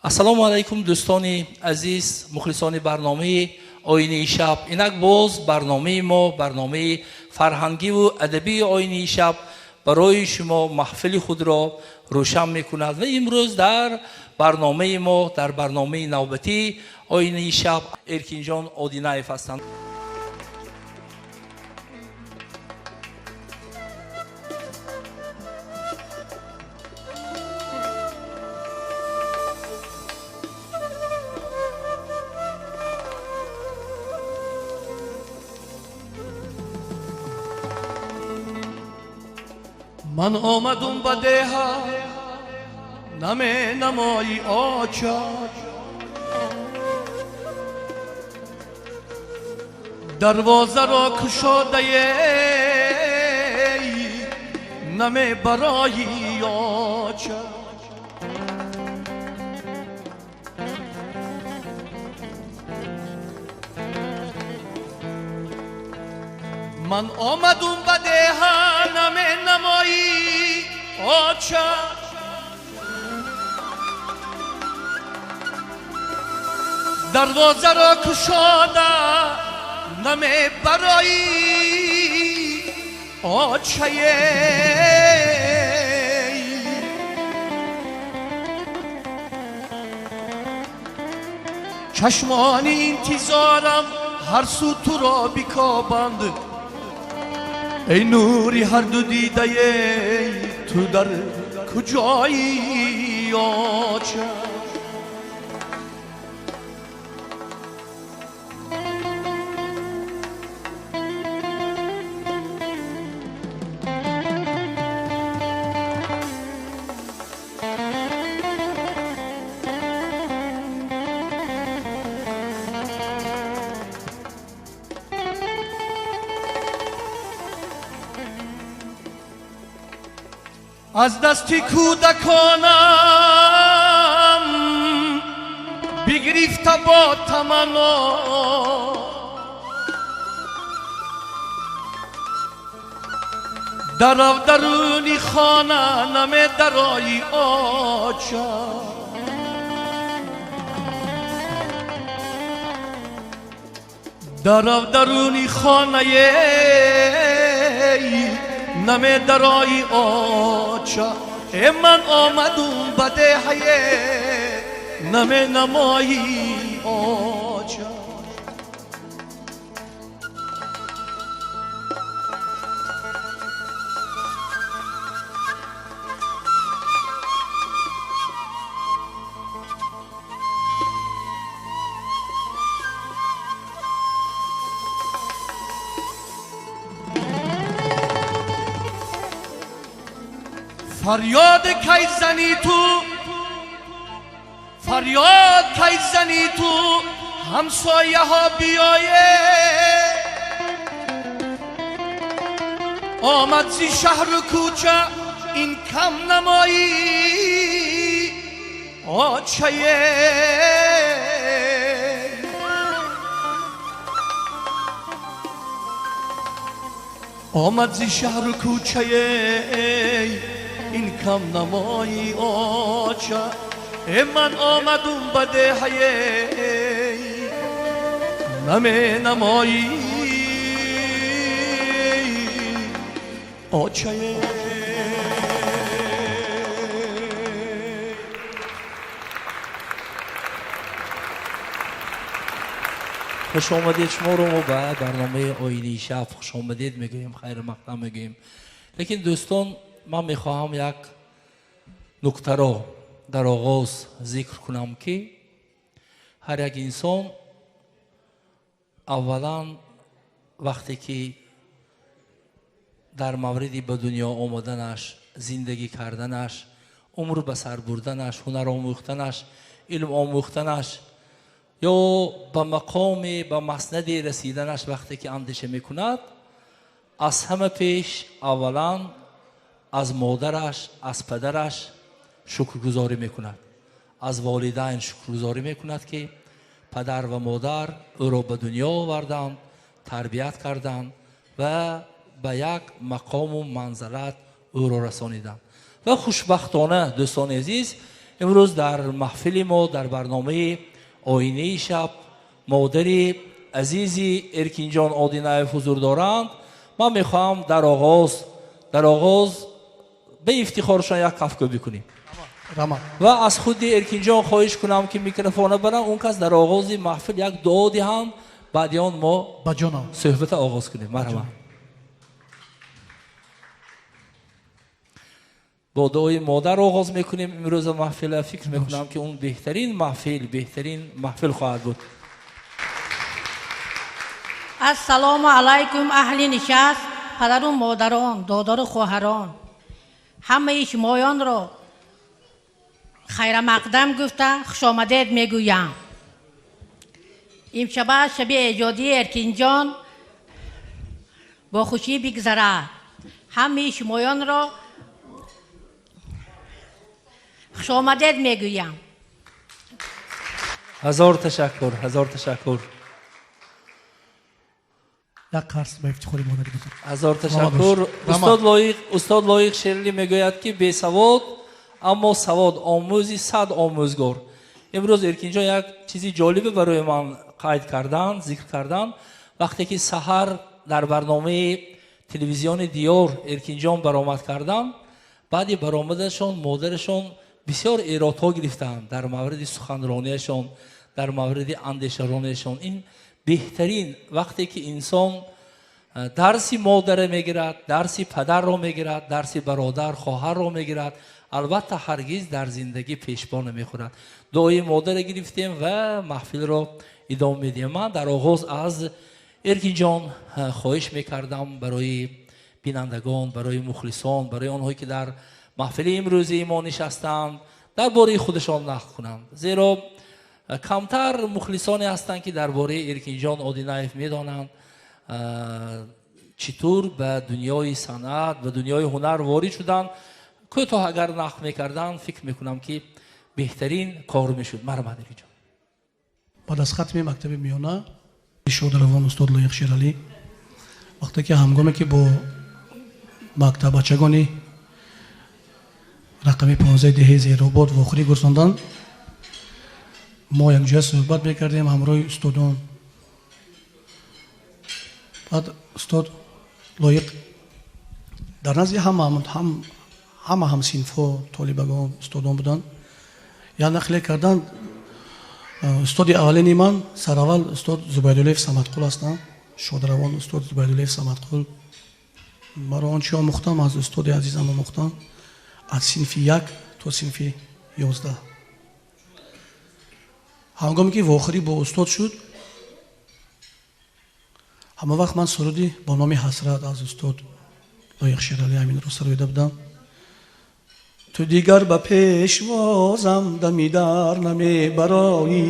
Ассалому алайкум, дӯстони азиз, мухлисони барномаи Оинаи шаб. Инак боз барномаи мо, барномаи фарҳангиву адабии Оинаи шаб, барои шумо маҳфили худро рӯшан мекунад ва имрӯз дар барномаи мо, дар барномаи навбатии Оинаи шаб, Эркинҷон Одинаев ҳастанд. Ман омадум ба деҳа, наменамои оча, дарвозаро кушодае, намебарои оча. Ман омадум ба деҳа, наменамои оча, дарвозаро кушода, намебарои очае. Чашмони интизорам ҳар су туро бикобанд, эй нури ҳарду дидае, ту дар куҷои оча? Аз дасти кӯдаконам бигирифта бо таманно, дарав даруни хона, намедарои оча. Дарав даруни хонае, намедарои оча. Э, ман омадум ба деҳае, наменамои оча. Фарёд кай зани ту, фарёд кай зани ту, ҳамсояҳо биёе. Омад зи шаҳру кӯча, ин кам намоӣ очае. Омад зи шаҳру кӯчае, ин кам намои оча. Э, ман омадум ба деҳае, наменамои очае. Хуш омадед, шуморо мо ба барномаи Оинаи шаб хуш омадед мегӯем, хайр мақдам мегӯем. Лекин, дӯстон, ман мехоҳам як нуктаро дар оғоз зикр кунам, ки ҳар як инсон аввалан вақте ки дар мавриди ба дунё омаданаш, зиндагӣ карданаш, умр ба сар бурданаш, ҳунар омӯхтанаш, илм омӯхтанаш ё ба мақоме, ба маснаде расиданаш, вақте ки андеша мекунад, аз ҳама пеш аввалан аз модараш, аз падараш шукргузорӣ мекунад, аз волидайн шукргузорӣ мекунад, ки падар ва модар ӯро ба дунё оварданд, тарбият карданд ва ба як мақому манзалат ӯро расониданд. Ва хушбахтона, дӯстони азиз, Имрӯз дар маҳфили мо, дар барномаи Оинаи шаб, модари азизи Эркинҷон Одинаев ҳузур доранд. Ман мехоҳам дар оғоз ба ифтихоршон як кафкӯбӣ кунем ва аз худи Эркинҷон хоҳиш кунам, ки микрофона баранд, он кас дар оғози маҳфил як дуо диҳанд, баъди он мо суҳбата оғоз кунем. Марҳамат. Бо дуои модар оғоз мекунем имрӯза маҳфила. Фикр мекунам, ки он беҳтарин маҳфил, беҳтарин маҳфил хоҳад буд. Ассалому алайкум, аҳли нишаст, падару модарон, додару хоҳарон, ҳамаи шумоёнро хайрамақдам гуфта хушомадед мегӯям. Имшаба шаби эҷодии Эркинҷон бо хушӣ бигзарад. Ҳамаи шумоёнро хушомадед мегӯям. Ҳазор ташаккур, ҳазор ташаккур. Як қарс ба ифтихори модари бузург. Ҳазор ташаккур. Устод Лоиқ, устод Лоиқ Шералӣ мегӯяд, ки бесавод, аммо савод омӯзи сад омӯзгор. Имрӯз Эркинҷон як чизи ҷолибе барои ман қайд кардан, зикр кардан. Вақте ки саҳар дар барномаи телевизиони Диёр Эркинҷон баромад кардам, баъди баромадашон модарашон бисёр эродҳо гирифтанд дар мавриди суханронияшон, дар мавриди андешаронияшон. Ин беҳтарин вақте ки инсон дарси модара мегирад, дарси падарро мегирад, дарси бародар, хоҳарро мегирад, албатта ҳаргиз дар зиндагӣ пешпо намехӯрад. Дуои модара гирифтем ва маҳфилро идома медиҳем. Ман дар оғоз аз Эркинҷон хоҳиш мекардам барои бинандагон, барои мухлисон, барои онҳое ки дар маҳфили имрӯзии мо нишастанд, дар бораи худашон нақл кунанд, зеро камтар мухлисоне ҳастанд, ки дар бораи Эркинҷон Одинаев медонанд, чӣ тур ба дунёи санъат, ба дунёи ҳунар ворид шуданд. Кӯтоҳ агар нақл мекарданд, фикр мекунам, ки беҳтарин кор мешуд. Марҳамат, Эркинҷон. Баъд аз хатми мактаби миёна шодравон устод Лоиқ Шералӣ, вақте ки ҳамгоме ки бо мактаббачагони рақами 15 деҳаи Зеробод вохӯрӣ гузаронданд, мо якҷоя суҳбат мекардем ҳамроҳи устодон. Баъд устод Лоиқ дар назди ҳама ҳамсинфҳо, толибагон, устодон буданд, як нақле карданд. Устоди аввалини ман сараввал устод Зубайдуллоев Самадқул ҳастанд, шодравон устод Зубайдуллоев Самадқул. Маро он чи омӯхтам, аз устоди азизам омӯхтам, аз синфи 1 то синфи 11. Ҳангоме ки вохӯрӣ бо устод шуд, ҳама вақт ман суруди бо номи Ҳасрат аз устод Лоиқ Шералӣ ҳаминро сароида будам. Ту дигар ба пешвозам дами дар намебароӣ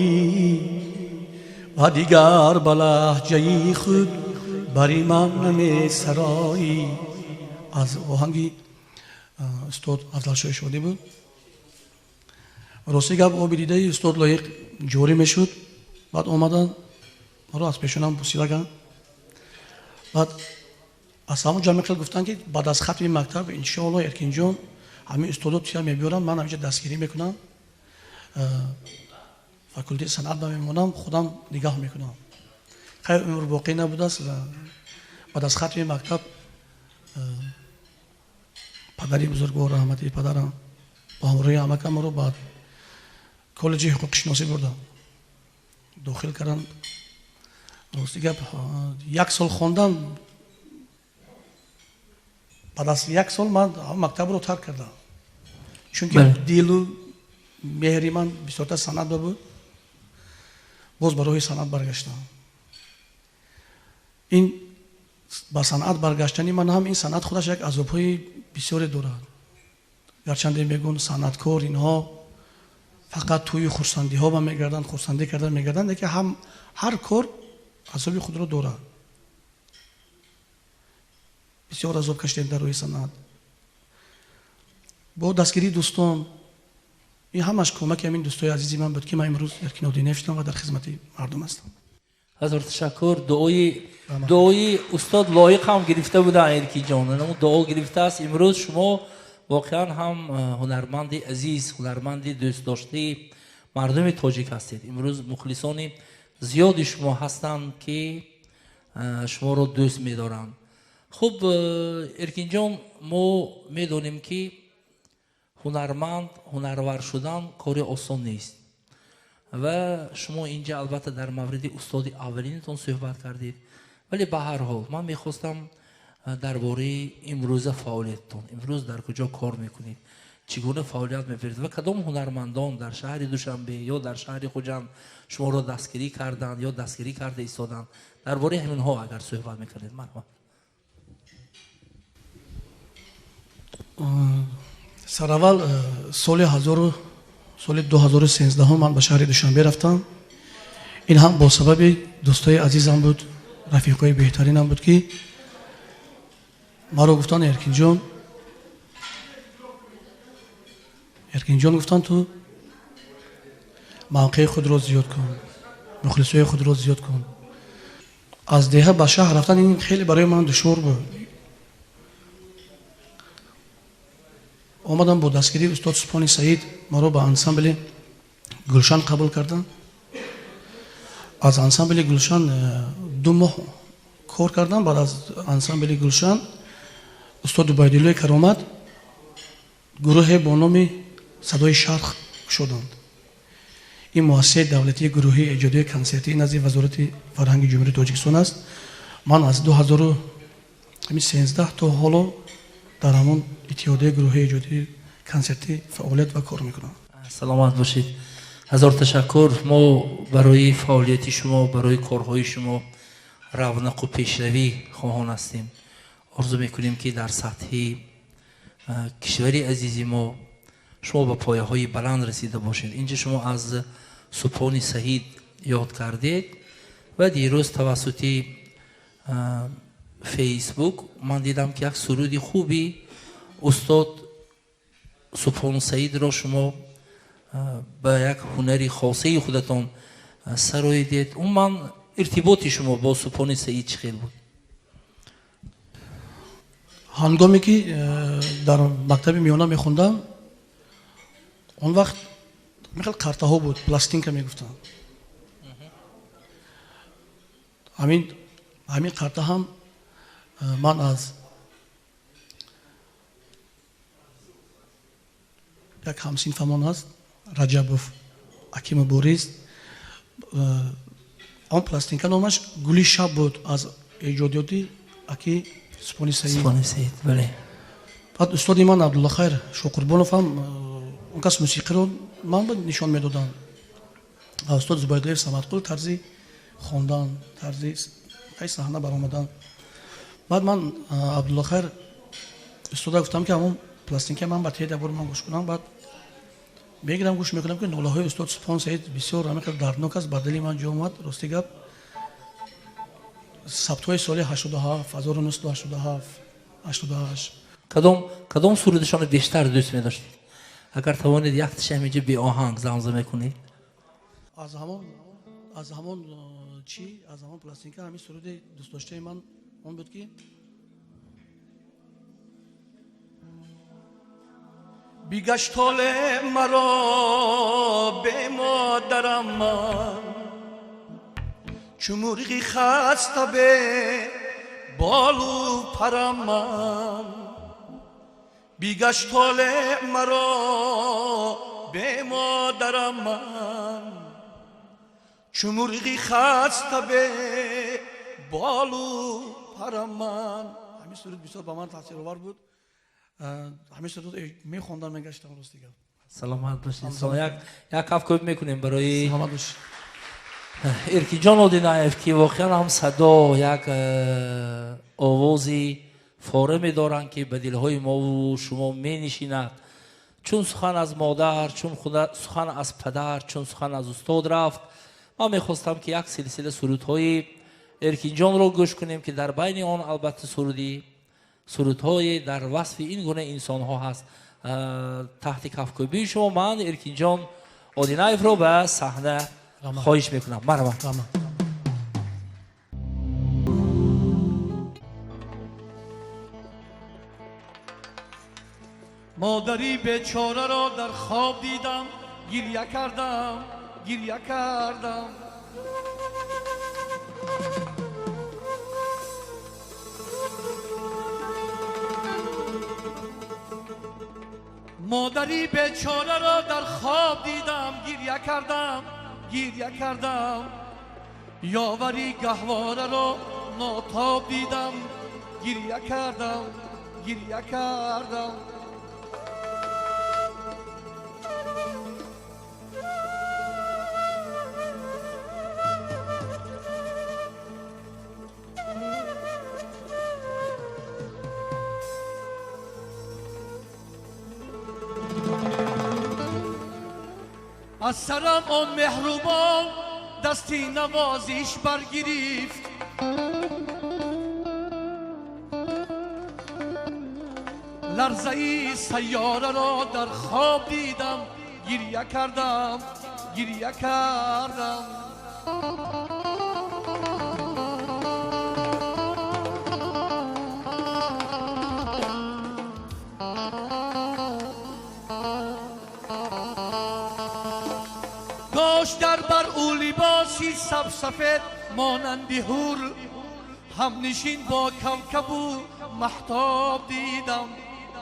ва дигар ба лаҳҷаи худ бари ман намесароӣ. Аз оҳанги устод Афзалшоҳи Шодӣ буд. Рости гап, оби дидаи устод Лоиқ ҷорӣ мешуд. Баъд омаданд, маро аз пешонам бусида карданд. Баъд аз ҳамон ҷо мехел гуфтанд, ки баъд аз хатми мактаб, иншоалло, Эркинҷон, ҳамин устодо туя мебиёранд, ман ҳаминҷа дастгирӣ мекунам, факултети санъат ба мемонам, худам нигаҳ мекунам. Хайр, умр боқӣ набудааст. Баъд аз хатми мактаб падари бузургвор, раҳмати падарам, бо ҳамроҳи амакам маро ба коллеҷи ҳуқуқшиносӣ бурдам, дохил кардам. Рости гап, як сол хондам. Баъд аз як сол ман мактабро тарк кардам, чунки дилу меҳри ман бисёртар санъат ба буд. Боз ба роҳи санъат баргаштам. Ин ба санъат баргаштани ман ҳам, ин санъат худаш як азобҳои бисёре дорад. Гарчанде мегӯн, санъаткор инҳо фақат тӯи хурсандиҳо ба мегарданд, хурсандӣ карда мегарданд, лекин ҳам ҳар кор азоби худро дорад. Бисёр азоб кашидем дар роҳи санъат. Бо дастгирии дӯстон, ин ҳамаш кӯмаки ҳамин дӯстои азизи ман буд, ки ман имрӯз Эркин Одинаев шудам ва дар хизмати мардум ҳастам. Ҳазор ташаккур. Дуои устод Лоиқ ҳам гирифта буданд Эркинҷон, дуо гирифтааст. Имрӯз шумо Воқеан ҳам ҳунарманди азиз, ҳунарманди дӯстдоштаи мардуми тоҷик ҳастед. Имрӯз мухлисони зиёди шумо ҳастанд, ки шуморо дӯст медоранд. Хуб, Эркинҷон, мо медонем, ки ҳунарманд, ҳунарвар шудан кори осон нест ва шумо инҷа албатта дар мавриди устоди аввалинатон суҳбат кардед, вале ба ҳар ҳол ман мехостам дар бораи имрӯза фаъолиятатон, имрӯз дар куҷо кор мекунед, чӣ гуна фаъолият мебаред ва кадом ҳунармандон дар шаҳри Душанбе ё дар шаҳри Хуҷанд шуморо дастгирӣ карданд ё дастгирӣ карда истоданд, дар бораи ҳаминҳо агар суҳбат мекардед. Марҳамат. Сараввал соли 2013 ман ба шаҳри Душанбе рафтам. Ин ҳам бо сабаби дӯстои азизам буд, рафиқҳои беҳтаринам буд, ки маро гуфтанд: Эркинҷон, Эркинҷон, гуфтанд, ту мавқеи худро зиёд кун, мухлисои худро зиёд кун. Аз деҳа ба шаҳр рафтан ин хеле барои ман душвор буд. Омадам, бо дастгирии устод Субҳони Саид маро ба ансамбли Гулшан қабул карданд. Аз ансамбли Гулшан 2 моҳ кор кардам. Баъд аз ансамбли Гулшан устод Убайдуллои Каромат гурӯҳе бо номи Садои Шарқ кушоданд. Ин муассисаи давлатии гурӯҳии эҷодии консертии назди Вазорати фарҳанги Ҷумҳурии Тоҷикистон аст. Ман аз 2013 то ҳоло дар ҳамон иттиҳодияи гурӯҳии эҷодии консертӣ фаъолият ва кор мекунам. Саломат бошед. Ҳазор ташаккур. Мо барои фаъолияти шумо, барои корҳои шумо равнақу пешравӣ хоҳон ҳастем. Орзу мекунем, ки дар сатҳи кишвари азизи мо шумо ба пояҳои баланд расида бошед. Инҷа шумо аз Субҳони Саид ёд кардед ва дирӯз тавассути Фейсбук ман дидам, ки як суруди хуби устод Субҳон Саидро шумо ба як ҳунари хосаи худатон сароидед. Умуман иртиботи шумо бо Субҳони Саид чӣ хел буд? Ҳангоме ки дар мактаби миёна мехондам, он вақт михел картаҳо буд, пластинка мегуфтанд. Ҳамин карта ҳам ман аз як ҳамсинфамон аст, Раҷабов Акиму Борис, он пластинка номаш Гули шаб буд, аз эҷодиёти аки Субҳони Саид. Субҳони Саид, бале. Баъд устоди ман Абдуллохайр Шоқурбонов ҳам он кас мусиқиро ман нишон медоданд. Устод Зубайдуллоев Самадқул тарзи хондан, тарзи саҳна баромадан. Баъд ман Абдуллохайр устода гуфтам, ки ҳамон пластинка ман ба теда бур, ман гӯш кунам. Баъд мегирам, гӯш мекунам, ки нолаҳои устод Субҳон Саид бисёр ҳамин қадр дарднок аст, ба дили ман ҷо омад. Рости гап, сабтҳои соли 87, 1987, 88. Кадом сурудашонро бештар дӯст медоштед? Агар тавонед, якташа ҳаминҷа беоҳанг замзама кунед. Аз ҳамон чӣ, аз ҳамон пластинка ҳамин суруди дӯстдоштаи ман он буд, ки бигашт ҳоле маро бемодарам ман, чу мурғи хаста бе болу парам ман. Бигашт ҳоле маро бемодарам ман, чу мурғи хаста бе болу парам ман. Ҳамин суруд бисёр ба ман таъсировар буд. Ҳамин суруд мехондам, мегаштам, рости гап. Саломат бошед. Як кафкӯб мекунем барои Саломат бошед. Эркинҷон Одинаев, ки воқеан ҳам садо, як овози фораме доранд, ки ба дилҳои мову шумо менишинад. Чун сухан аз модар, чун сухан аз падар, чун сухан аз устод рафт, ман мехостам, ки як силсила сурудҳои Эркинҷонро гӯш кунем, ки дар байни он албатта сурудҳое дар васфи ин гуна инсонҳо ҳаст. Таҳти кафкӯбии шумо ман Эркинҷон Одинаевро ба саҳна хоҳиш мекунам. Марҳамат. Модари бечораро дар хоб дидам, гиря кардам, гиря кардам. Модари бечораро дар хоб дидам, гиря кардам, гиря кардам. Ёвари гаҳвораро нотоб дидам, гиря кардам, гиря кардам. Аз сарам он меҳрубон дасти навозиш баргирифт. Ларзаи сайёраро дар хоб дидам, гиря кардам, гиря кардам. Кош дар бар ӯ либоси сабсафед монанди ҳур, ҳамнишин бо кавкабу маҳтоб дидам,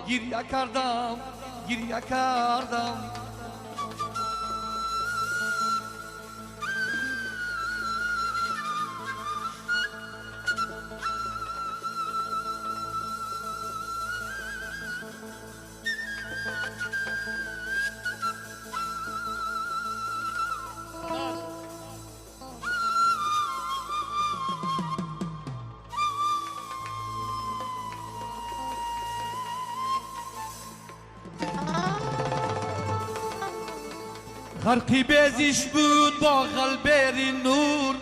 гиря кардам, гиря кардам. Ғарқи безиш буд бо ғалбери нур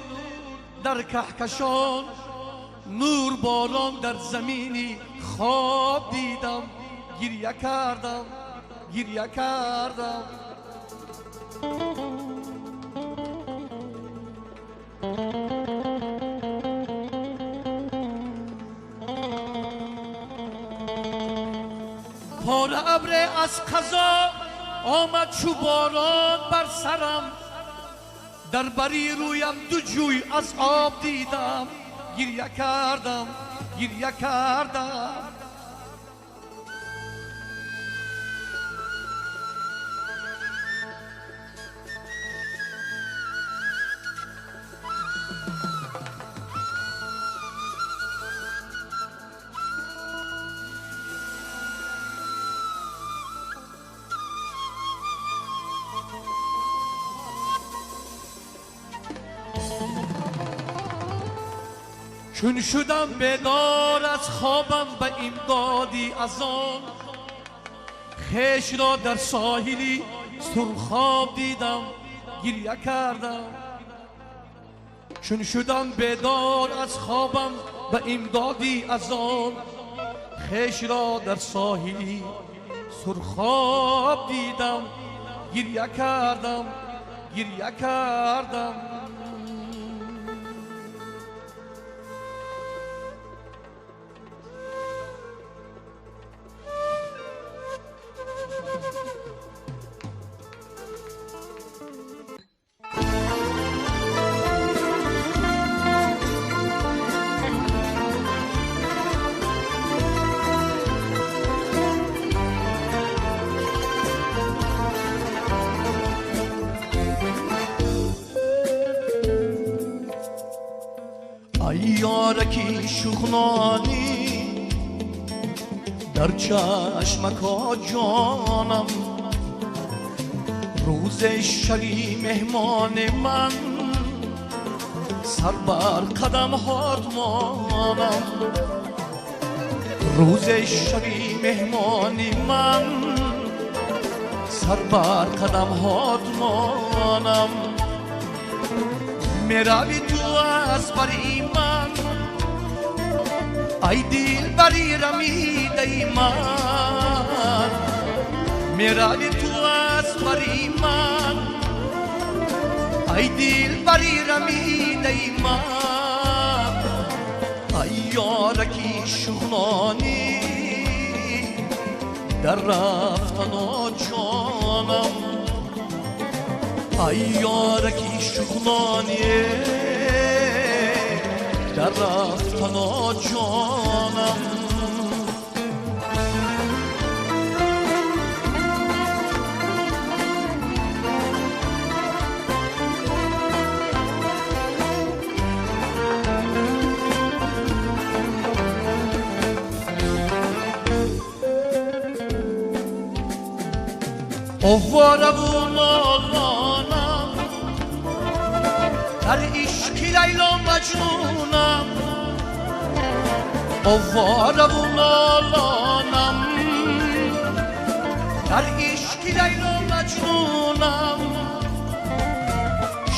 дар каҳкашон, нур борон дар замини хоб дидам, гиря кардам, гиря кардам. Пора абре аз қазо омад чу борон бар сарам, дар бари рӯям ду ҷӯй аз об дидам, гиря кардам, гиря кардам. Чун шудам бедор аз хобам ба имдоди аз он, хешро дар соҳили сурхоб дидам, гиря кардам. Чун шудам бедор аз хобам ба имдоди аз он, хешро дар соҳили сурхоб дидам, гиря кардам, гиря кардам. Ёраки шуғнонӣ дар чашмако ҷонам, рӯзе шави меҳмони ман, сар бар қадамҳот монам. Рӯзе шави меҳмони ман, сар бар қадамҳот монам. Мерави ту аз бари ман, ай дилбари рамидаи ман. Мерави ту аз бари ман, ай дилбари рамидаи ман. Ай ёраки шуғнонӣ در رفتن جانم ای یارکی شغلانیه در رفتن جانم آواره و نالانم در عشق لیلا مجنونم آواره و نالانم در عشق لیلا مجنونم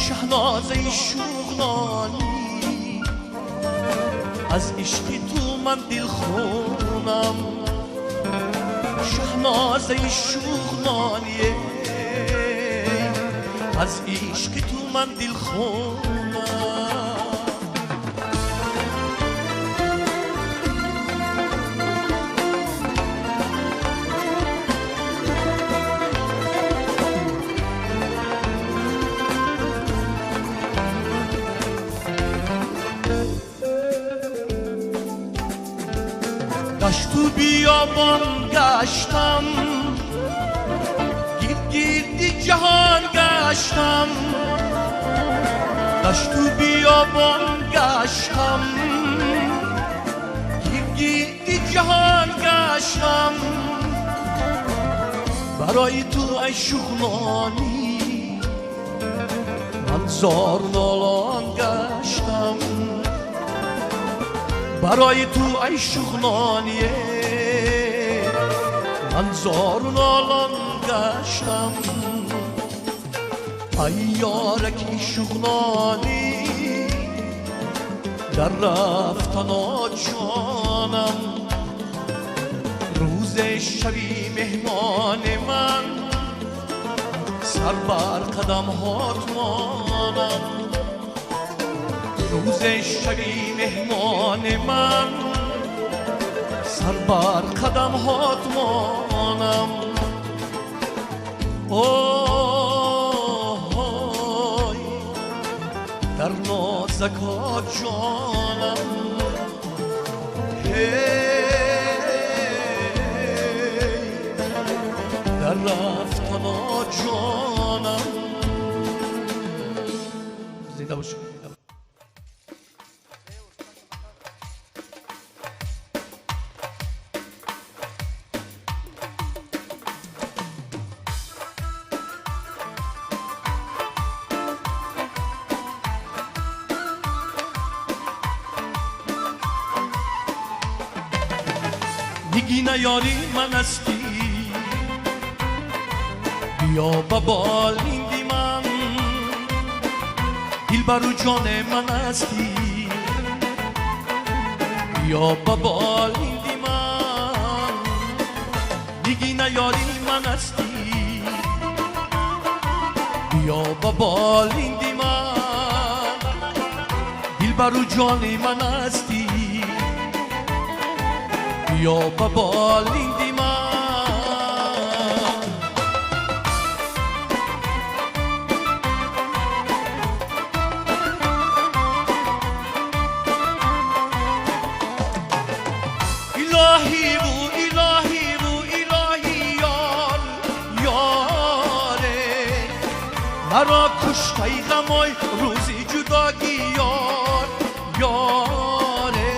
شهنازه شغلانی از عشق تو من دلخونم شهنازه شغلانیه از عشق تو من دلخونم دشت و بیابان گشتم گرد گرد جهان گشتم دشت و بیابان گشتم گرد گرد جهان گشتم برای تو ای شغلانی من زار نالان گشتم برای تو ای شغلانیه من زار و نالان گشتم ای یارکی شغلانی در رفتن جانم روز شبی مهمان من سر بر قدم هات مانم روز شبی مهمان من سر بر قدم هات مانم آی در نازکا جانم هی در رفتن جانم زنده باشی. نگینه یاری من هستی بیا به بالین من دلبر و جان من هستی بیا به بالین من نگینه یاری من هستی بیا به بالین من دلبر و جان من هستی بیا به بالین من الهی و الهی و الهی یار یاره مرا کشته غمای روزی جداگی یار یاره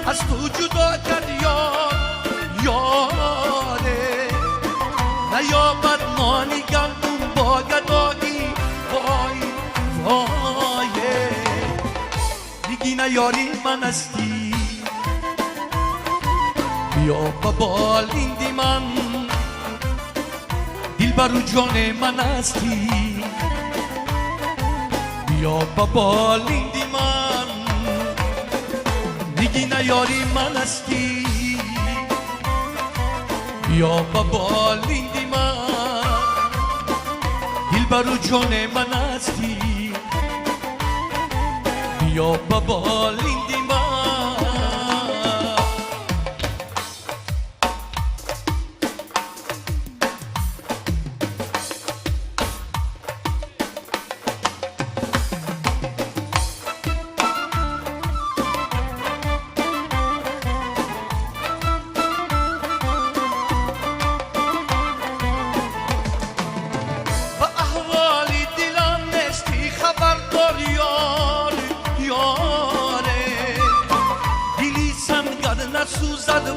از تو جدا کرد یار یاره نیابد نانی گندم با گدایی وای وای نگینه یاری من هستی بیا به بالین من دلبر و جان من هستی بیا به بالین من نگینه یاری من هستی بیا به بالین من دلبر و جان من هستی بیا به بالین من.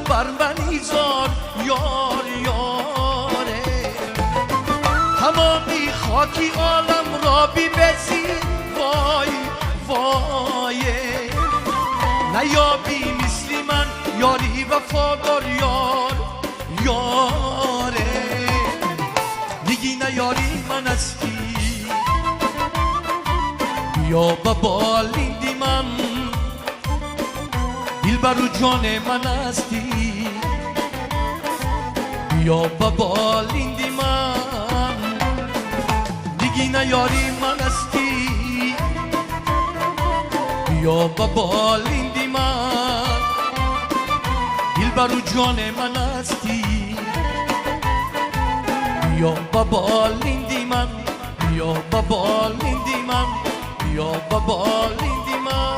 بر من زار یار یاره تمامی خاکی عالم را بی بسی وای وای نیابی مثل من یاری وفادار یار یاره نگی نیاری من استی بیا به بالندی من دلبر و جان من هستی بیا به بالندی من نگی نیاری من هستی بیا به بالندی من دلبر و جان من هستی بیا به بالندی من بیا به بالندی من بیا به بالندی من.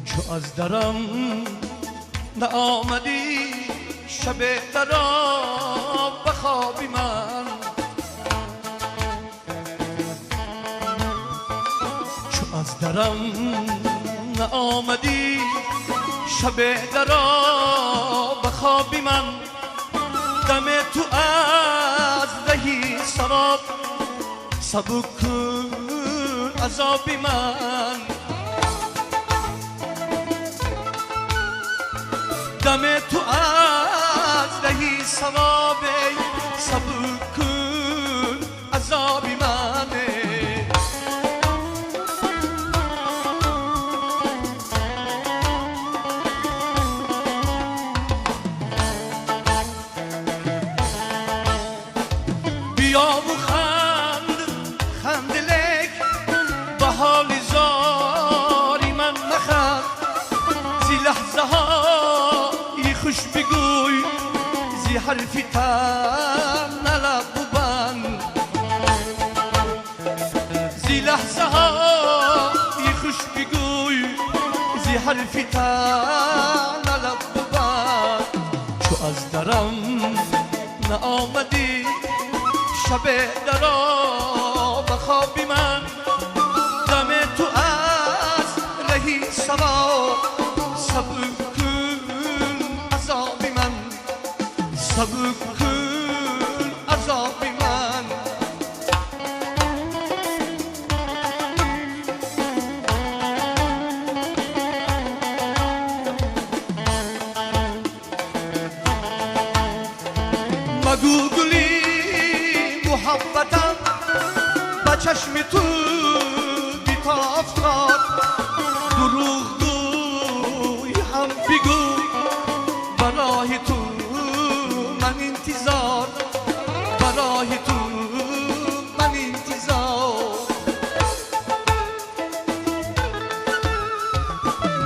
چو از درم نآمدی شب درا به خوابی من چو از درم نآمدی شب درا به خوابی من دم تو از رهی سراب سبک کن عذابی من دم تو از رهی سراب سبک کن عذابی من بیا و خند خند لک به حال زاری من نخند زی لحظه ها خوش بگوی زی حرفی تن نلب ببند زی لحظه ها خوش بگوی زی حرفی تن نلب ببند چو از درم نآمدی شب درا به خوابی من دم تو از رهی سرا سبک عذابی من سبک کن عذابی من مگو گلی محبتم به چشم تو بیتافتاد دروغ گوی هم بگو برای تو من انتظار برای تو من انتظار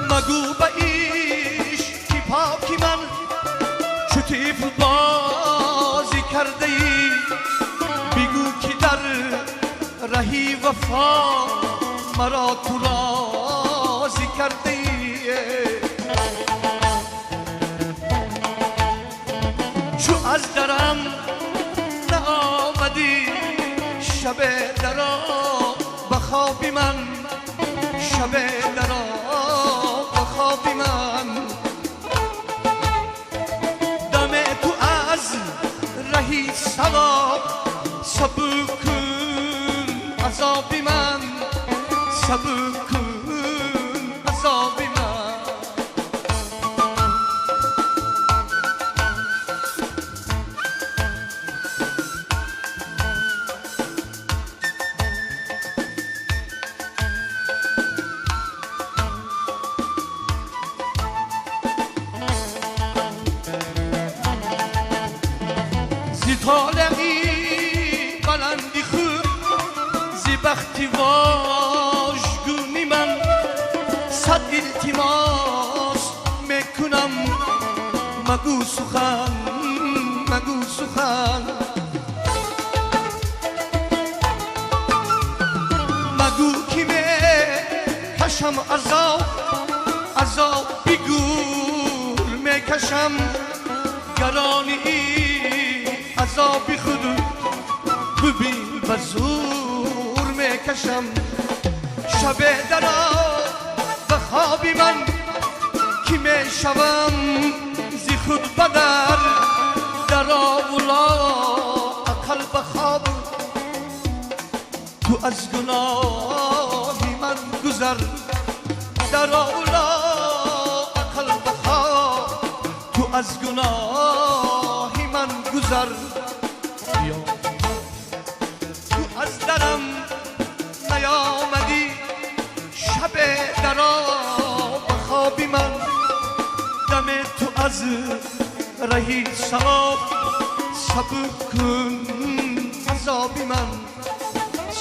مگو به عشق پاکی من چو طفل بازی کرده ای بگو که در رهی وفا مرا تو راضی کرده ای چو از درم نآمدی شب درا به خوابی من شب درا به خوابی من دم تو از رهی سراب سبک کن عذابی من سبک کن عذابی من. زی طالعی بلندی خود زی بختی واژگونی من صد التماس میکنم مگو سخن مگو سخن мекашам азоб, азоб бигӯр мекашам, гарони азоби худ бибин ба зӯр мекашам. Шабе даро ба хоби ман ки мешавам зи худ бадар, дарову лоақал ба хоб ту аз гуноҳи ман гузар, дарову лоақал ба хоб ту аз гуноҳи ман гузар. Биё ту аз дарам наёмадӣ, шабе даро ба хоби ман, даме ту аз раҳи савоб сабук кун азоби ман,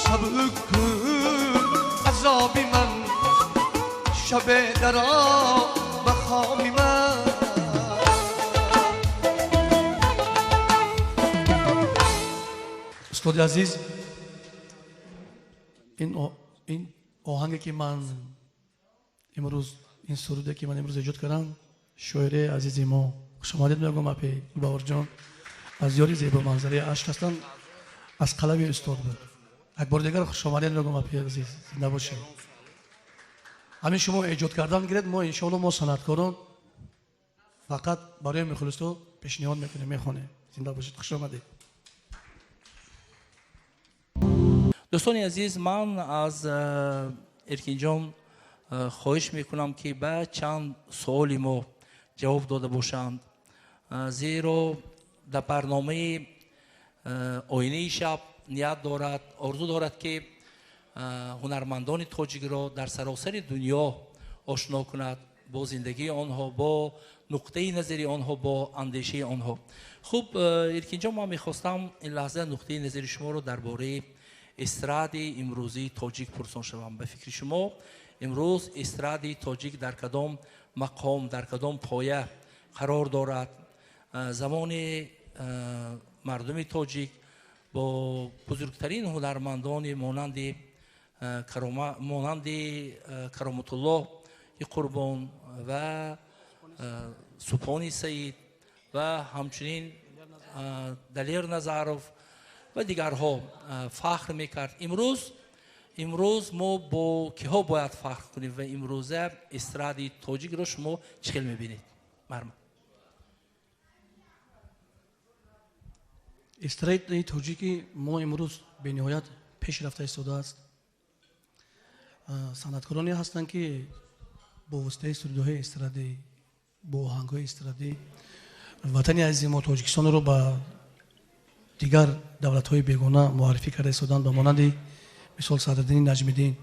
сабук кун азоби ман, шабе даро ба хоби ман. Устоди азиз, ин оҳанге ки ман имрӯз, ин суруде ки ман имрӯз эҷод кардам, шоираи азизи мо, хушомадед мегӯям апи Гулбаҳорҷон, аз ёри зебоманзараи ашк ҳастанд, аз қалами устод буд. Як бори дигар хушомадед мегӯям апи азиз, зинда бошед. Ҳамин шумо эҷод кардан гиред, мо иншоалло мо санъаткорон фақат барои мухлисо пешниҳод мекунем, мехонем. Зинда бошед, хушомадед. Дӯстони азиз, ман аз Эркинҷон хоҳиш мекунам ки ба чанд суоли мо ҷавоб дода бошанд, зеро дар барномаи оинаи шаб ният дорад, орзу дорад ки ҳунармандони тоҷикро дар саросари дунё ошно кунад бо зиндагии онҳо, бо нуқтаи назари онҳо, бо андешаи онҳо. Хуб, Эркинҷон, ман мехостам ин лаҳза нуқтаи назари шуморо дар бораи эстради имрӯзии тоҷик пурсон шавам. Ба фикри шумо имрӯз эстради тоҷик дар кадом мақом, дар кадом поя қарор дорад? Замони мардуми тоҷик бо бузургтарин ҳунармандони монанди Кароматуллоҳи Қурбон ва Субҳони Саид ва ҳамчунин Далер Назаров ва дигарҳо фахр мекард. Имрӯз мо бо киҳо бояд фахр кунем ва имрӯза эстради тоҷикро шумо чӣ хел мебинед? Марҳамат. Эстради тоҷики мо имрӯз бениҳоят пеш рафта истодааст. Санъаткороне ҳастанд ки бо воситаи сурудҳои эстрадӣ, бо оҳангҳои эстрадӣ ватани азизи мо Тоҷикистонро ба дигар давлатҳои бегона муаррифӣ карда истоданд, ба монанди мисол Садриддини Наҷмиддин,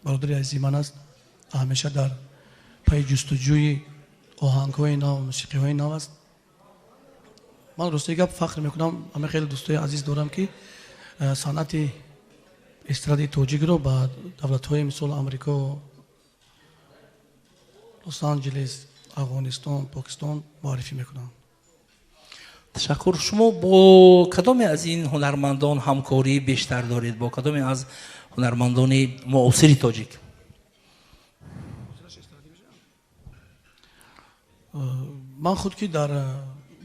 бародари азизи ман аст, ҳамеша дар пайи ҷустуҷӯи оҳангҳои нав, мусиқиҳои нав аст. Ман рости гап фахр мекунам, ҳама хеле дӯстои азиз дорам ки санъати эстради тоҷикро ба давлатҳои мисол Амрико, Лос-Анҷелес, Афғонистон, Покистон муаррифӣ мекунанд. Ташаккур. Шумо бо кадоме аз ин ҳунармандон ҳамкорӣ бештар доред? Бо кадоме аз ҳунармандони муосири тоҷик? Ман худ ки дар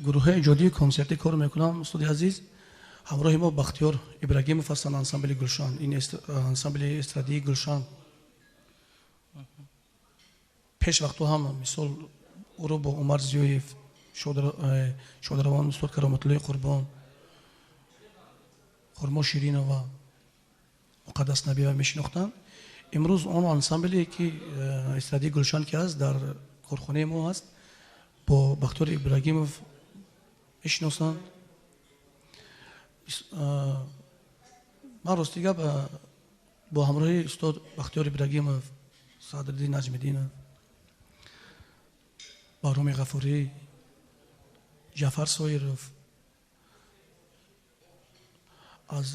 гурӯҳҳои эҷодии консертӣ кор мекунам, устоди азиз, ҳамроҳи мо Бахтиёр Ибрагимов ҳастанд, ансамбли Гулшан, ин ансамбли эстрадии Гулшан. Пеш вақтҳо ҳам мисол ӯро бо Умар Зиёев, шодравон устод Кароматуллои Қурбон, Хурмо Ширинова, Муқаддас Набиева мешинохтанд. Имрӯз он ансамбле ки эстрадии Гулшан ки ҳаст дар корхонаи мо ҳаст, бо Бахтиёр Ибрагимов мешиносанд. Ман рости гап бо ҳамроҳи устод Бахтиёр Ибрагимов, Садриддин Наҷмиддинов, Баҳроми Ғафурӣ, Ҷаъфар Соиров, аз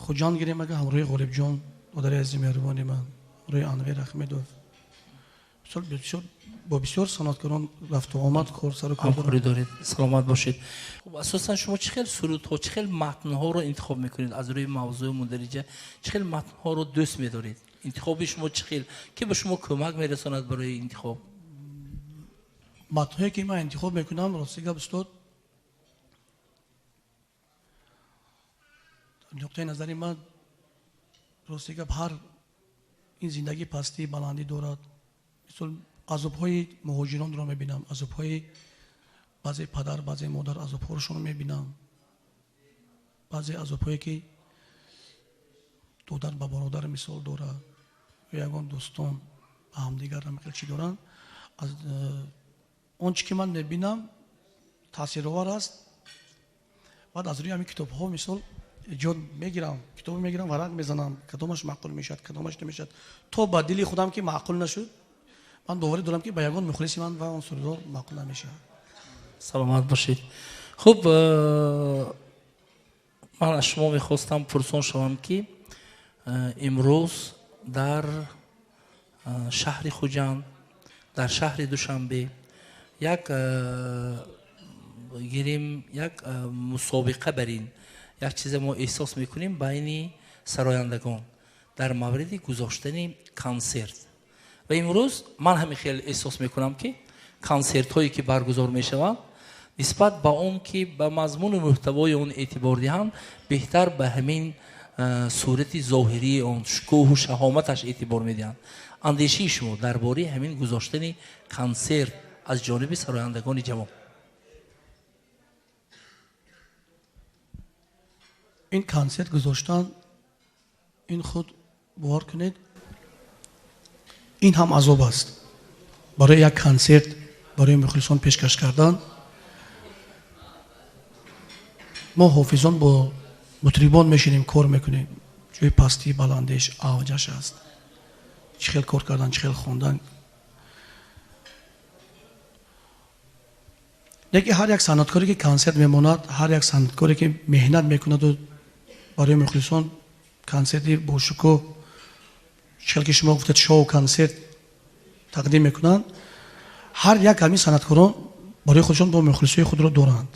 Хуҷанд гирем ага ҳамроҳи Ғолибҷон, модари азизи меҳрубони ман, ҳамроҳи Анвер Аҳмедов, бо бисёр санъаткорон рафту омад, кор сару кор дорам. Ҳамкорӣ доред, саломат бошед. Хуб, асосан шумо чӣ хел сурудҳо, чӣ хел матнҳоро интихоб мекунед аз рӯи мавзӯи мундариҷа? Чӣ хел матнҳоро дӯст медоред Интихоби шумо чӣ хел? Ки ба шумо кӯмак мерасонад барои интихоб? Матнҳое ки ман интихоб мекунам, рости гап, устод, нуқтаи назари ман, рости гап, ҳар ин зиндагӣ пастӣ баландӣ дорад. Мисол, азобҳои муҳоҷиронро мебинам, азобҳои баъзе падар, баъзе модар, азобҳоашонро мебинам, баъзе азобҳое ки додар ба бародар мисол дорад ё ягон дӯстон ба ҳамдигар ҳамин чӣ доранд. Аз он чӣ ки ман мебинам, таъсировар аст. Баъд аз рӯи ҳамин китобҳо мисол эҷод мегирам, китобо мегирам, варақ мезанам, кадомаш маъқул мешавад, кадомаш намешавад, то ба дили худам ки маъқул нашуд, ман боварӣ дорам ки ба ягон мухлиси ман ва он сурудҳо маъқул намешавад. Саломат бошед. Хуб, ман аз шумо мехостам пурсон шавам ки имрӯз дар шаҳри Хуҷанд, дар шаҳри Душанбе як гирим, як мусобиқа барин, як чизе мо эҳсос мекунем байни сарояндагон дар мавриди гузоштани консерт. Ва имрӯз ман ҳамин хел эҳсос мекунам ки консертҳое ки баргузор мешаванд, нисбат ба он ки ба мазмуну муҳтавои он эътибор диҳанд, беҳтар ба ҳамин сурати зоҳирии он, шукӯҳу шаҳоматаш эътибор медиҳанд. Андешаи шумо дар бораи ҳамин гузоштани консерт аз ҷониби сарояндагони ҷавон? Ин консерт гузоштан, ин худ бовар кунед, ин ҳам азоб аст. Барои як консерт барои мухлисон пешкаш кардан, мо ҳофизон бо мутрибон мешинем, кор мекунем. Ҷои пастӣ баландиш авҷаш аст. Чӣ хел кор кардан, чӣ хел хондан. Лекин ҳар як санъаткоре ки консерт мемонад, ҳар як санъаткоре ки меҳнат мекунаду барои мухлисон консерти бошукӯҳ, чӣ хел ки шумо гуфтед, шоу консерт тақдим мекунанд, ҳар як ҳамин санъаткорон барои худшон бо мухлисои худро доранд.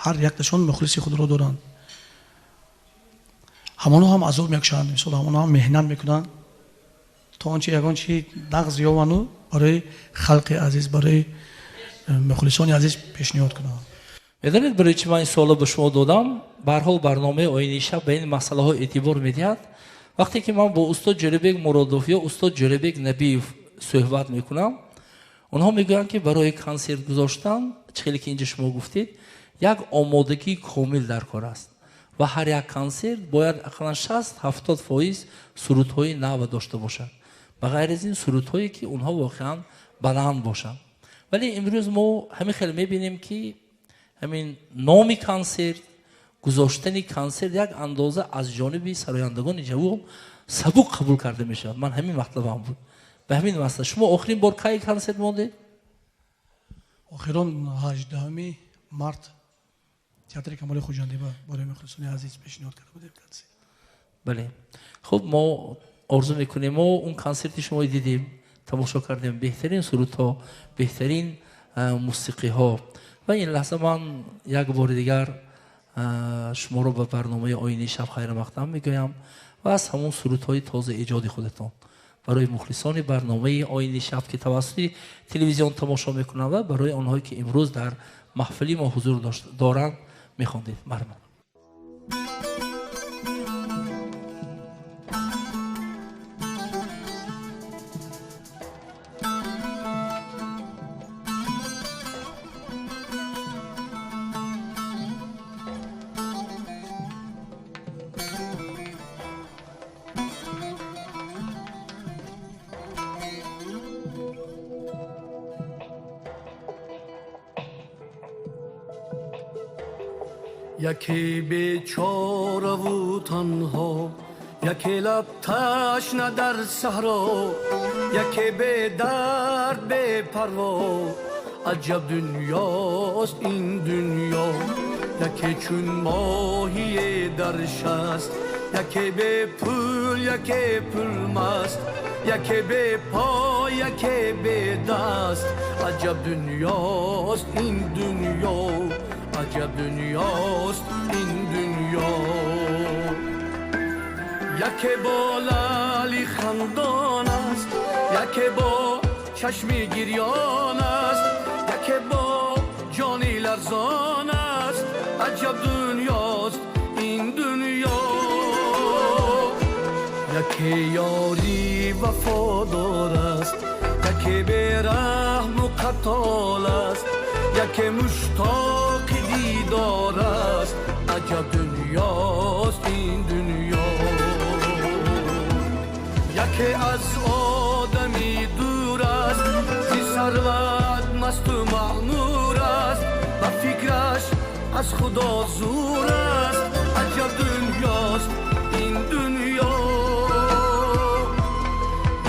Ҳар якташон мухлиси худро доранд. Ҳамонҳо ҳам азоб мекушанд, мисол ҳамонҳо ҳам меҳнат мекунанд то он чи ягон чи нағз ёвану барои халқи азиз, барои мухлисони азиз пешниҳод кунанд. Медонед барои чи ман ин суолро ба шумо додам? Ба ҳар ҳол барномаи Оинаи шаб ба ин масъалаҳо эътибор медиҳад. Вақте ки ман бо устод Ҷӯрабек Муродов ё устод Ҷӯрабек Набиев суҳбат мекунам, онҳо мегӯянд ки барои консерт гузоштан, чӣ хеле ки инҷа шумо гуфтед, як омодагии комил дар кор аст ва ҳар як консерт бояд ақаллан 60-70% сурудҳои нав дошта бошад, ба ғайр аз ин сурудҳое ки онҳо воқеан баланд бошанд. Вале имрӯз мо ҳамин хел мебинем ки ҳамин номи консерт, гузоштани консерт як андоза аз ҷониби сарояндагони ҷавон сабук қабул карда мешавад. Ман ҳамин матлабам буд. Ба ҳамин масъала шумо охирин бор кай консерт мондед? Охирон 18 март театри Камоли Хуҷандӣ барои мухлисони азиз пешниҳод карда будем консерт. Бале. Хуб, мо орзу мекунем, мо он консерти шумо дидем, тамошо кардем, беҳтарин сурудҳо, беҳтарин мусиқиҳо. Ва ин лаҳза ман як бори дигар шуморо ба барномаи Оинаи шаб хайрмақдам мегӯям ва аз ҳамон сурудҳои тоза эҷоди худатон барои мухлисони барномаи Оинаи шаб ки тавассути телевизион тамошо мекунанд ва барои онҳое ки имрӯз дар маҳфили мо ҳузур доранд мехондед. Марҳамат. Яке бечораву танҳо, яке лаб ташна дар саҳро, яке бедард бепарво, аҷаб дунёст ин дунё. Яке чун моҳие дар шаст, яке бепул, яке пулмаст, яке бепо, яке бедаст, аҷаб дунёст ин дунё, аҷаб дунёст ин дунё. Яке бо лали хандон аст, яке бо чашми гирён аст, яке бо ҷони ларзон аст. Аҷаб дунёст ин дунё. Яке ёри вафодор аст, яке бераҳму қатол аст, яке муштоқи дидор аст. Аҷаб дунёст ин дунё. Яке аз одами дур аст, зи сарват масту маъмур аст, ба фикраш аз худо зур аст. Аҷаб дунёст ин дунё.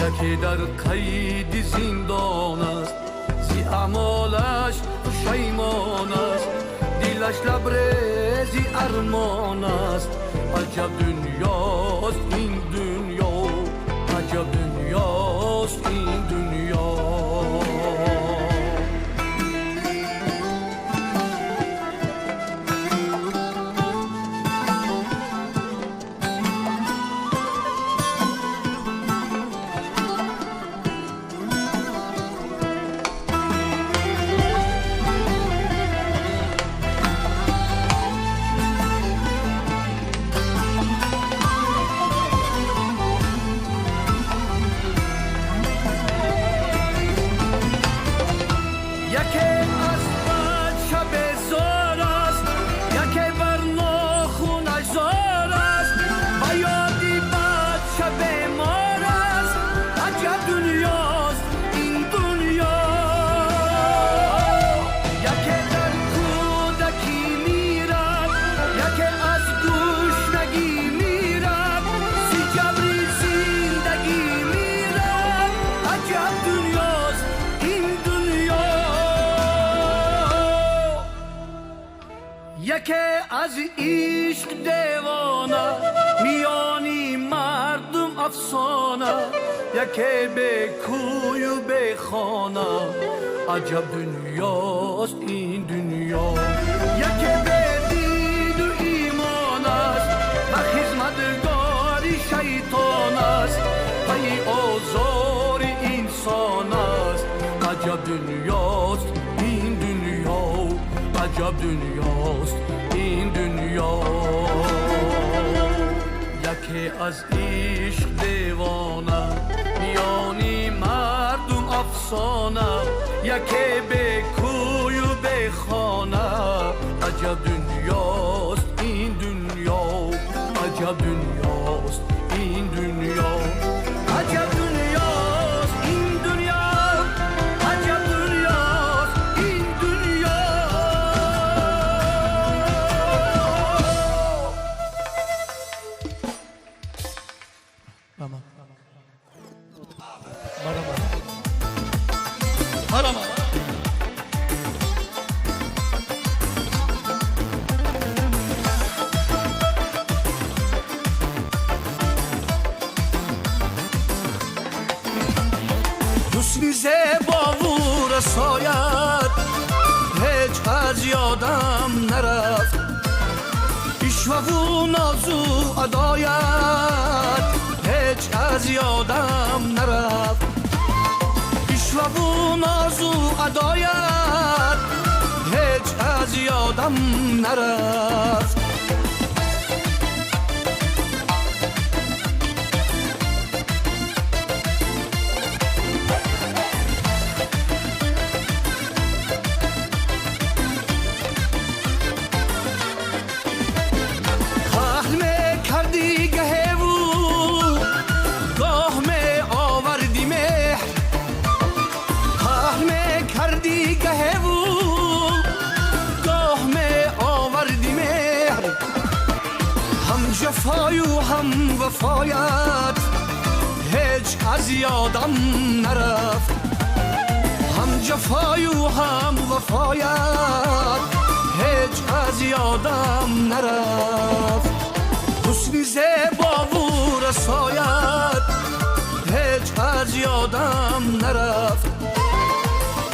Яке дар қайди зиндон аст, зи аъмолаш пушаймон аст, дилаш лабрези армон аст. Аҷаб дунёст ин дунё, аҷаб дунёст ин дунё. Яке аз ишқ девона, миёни мардум афсона, яке бе кӯю бе хона. Аҷаб дунёст ин дунё. Яке бе дину имон аст, ба хизматгори шайтон аст, пайи озори инсон аст. Аҷаб дунёст ин дунё, аҷаб дунёст ин дунё. Яке аз ишқ девона, миёни мардум афсона, яке бе кӯю бе хона. Аҷаб дунёст ин дунё, аҷаб дунёст ин дунё. Аҷаб дунёст ин дунё, аҷаб дунёст ин дунё. Marama. Ҳусни зебову расоят ҳеҷ аз ёдам нарафт, ишваву нозу адоят ҳеҷ аз ёдам нарафт, ишваву нозу адоят ҳеҷ аз ёдам нарафт. Ҷафою ҳам вафоят ҳеҷ аз ёдам нарафт, ҳам ҷафою ҳам вафоят ҳеҷ аз ёдам нарафт. Ҳусни зебову расоят ҳеҷ аз ёдам нарафт,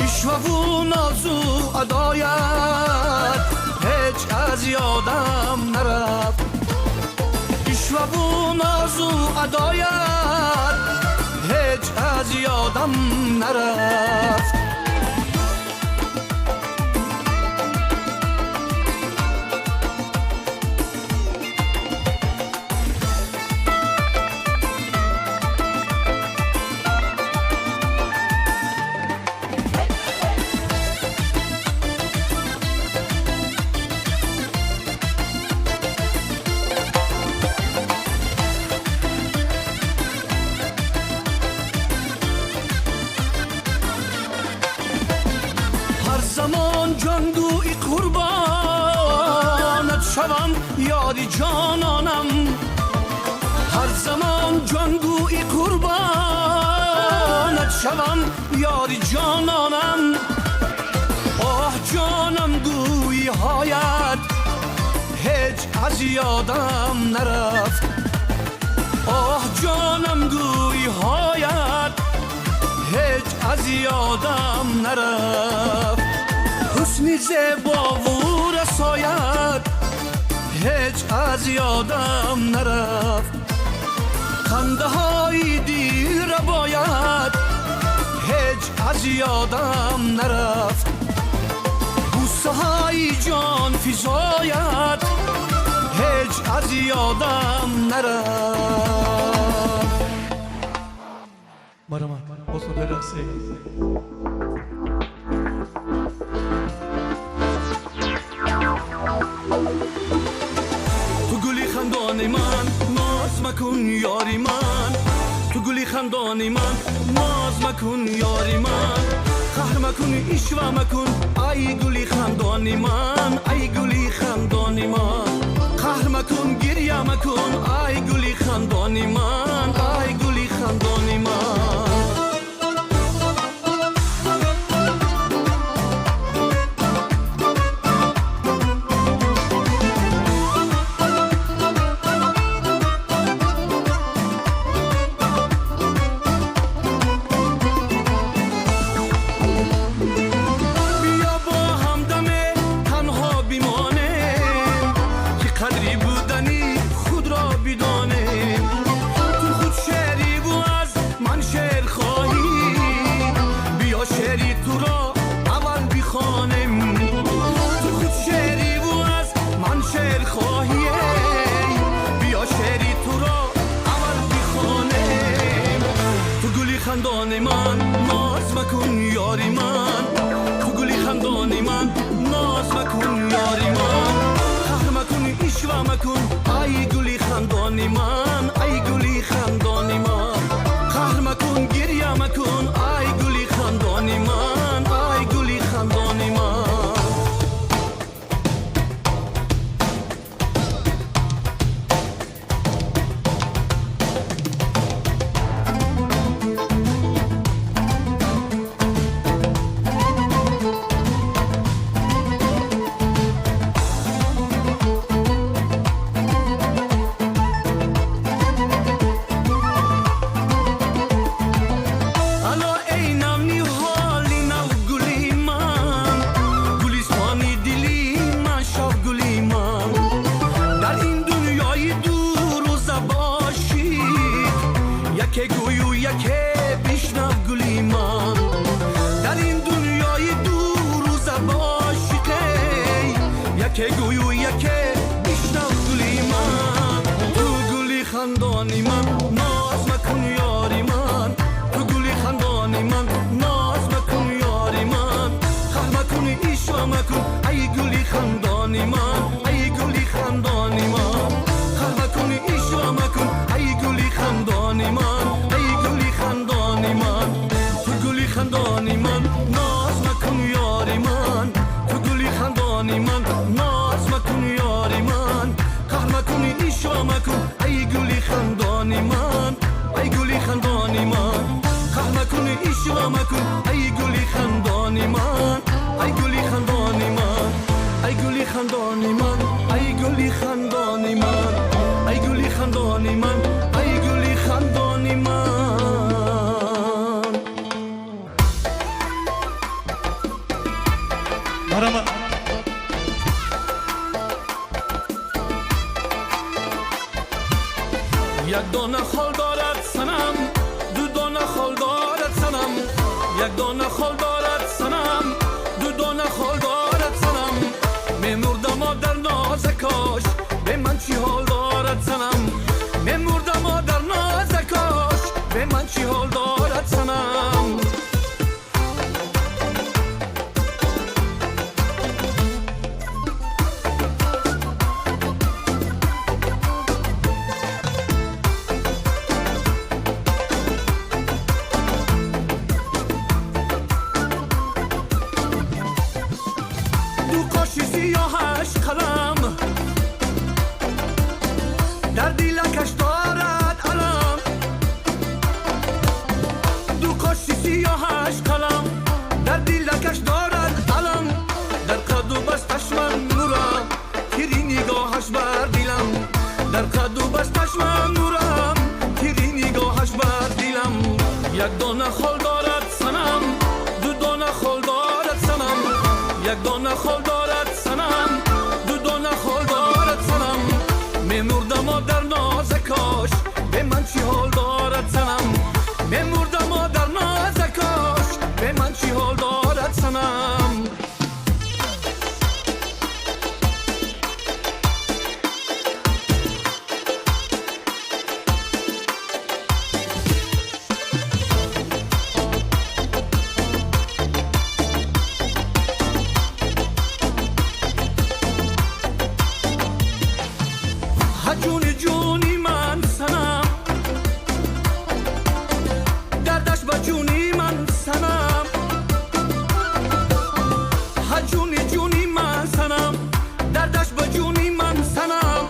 ишваву нозу адоят ҳеҷ аз ёдам нарафт, ишваву Нозу адоят ҳеҷ аз ёдам нарафт. Замон ҷонгӯи қурбонат шавам, ёри ҷононам. Ҳар замон ҷонгӯи қурбонат шавам, ёри ҷононам. Оҳ, ҷонам, гӯйиҳоят ҳеҷ аз ёдам нарафт. Оҳ, ҷонам, гӯйиҳоят ҳеҷ аз ёдам нарафт. Ҳусни зебову расоят ҳеҷ аз ёдам нарафт. Хандаҳои дилрабоят ҳеҷ аз ёдам нарафт. Бӯсаҳои ҷонфизоят ҳеҷ аз ёдам нарафт. Марҳамат, осода рақсе. Ту гули хандони ман, ноз макун, ёри ман. Ту гули хандони ман, ноз макун, ёри ман. Қаҳр макун, ишва макун, ай гули хандони ман, ай гули хандони ман. Қаҳр макун, гиря макун, ай гули хандони ман, ай гули хандони ман. Биё бо ҳамдаме танҳо бимонем, ки қадри будани худро бидонем. Ту худ шеъриву аз ман шеър хоҳӣ, биё шеъри туро аввал бихонем. Ту худ шеъриву аз ман шеър хоҳӣ, биё шеъри туро аввал бихонем. Ту гули хандони ман, ноз макун, ёри ман. Ту гули хандони ман, ноз макун, ёри ман. Қаҳр макун, ишва макун, ай гули хандони ман, ай гули хандони ман. Қаҳр макун, гиря макун, ай гули хандони ман, ай гули хандони ман. Ало, эй навниҳоли навгули ман, гулистони дили ман, шоҳгули ман. Дар ин дунёи дурӯза бошӣ, яке гӯю, яке бишнав, гули ман. Дар ин дунёи дурӯза бошӣ, яке гӯю, яке бишнав, гули ман. Ту гули хандони ман, ноз макун, ёри ман. Ту гули хандони ман, ноз макун, ёри ман. Қаҳр макун, ишва макун, ай гули хандони ман, ай гули хандони ман. Қаҳр макун, ишва макун, ай гули хандони ман, ай гули хандони ман. Ту гули хандони ман, ноз макун, ёри ман. Ту гули хандони ман, ноз макун, ёри ман. Қаҳр макун, ишва макун, ай гули хандони ман, ай гули Як дона хол дорад санам, ду дона хол дорад санам. Як дона хол дорад санам, ду дона хол дорад санам. Мемурдам дар нозакош, ба ман чӣ ҳол дорад санам. Мемурдам дар нозакош, ба ман чӣ ҳол дорад санам. Дар дилакаш дорад алам, ду қоши сиёҳаш қалам. Дар дилакаш дорад алам, дар қаду басташ ман нурам, тири нигоҳаш бар дилам. Дар қаду басташ ман нурам, тири нигоҳаш бар дилам. Як дона хол дорад санам, ду дона хол дорад санам. Як дона хол дорад санам, ду дона хол дорад санам. Мемурдам дар нозакош, ба ман чӣ ҳол дорад санам. Мемурдам дар нозакош, ба ман чӣ ҳол дорад санам. Ҷуни ҷуни ман санам, дардаш ба ҷуни ман санам. Ҷуни ҷуни ман санам, дардаш ба ҷуни ман санам.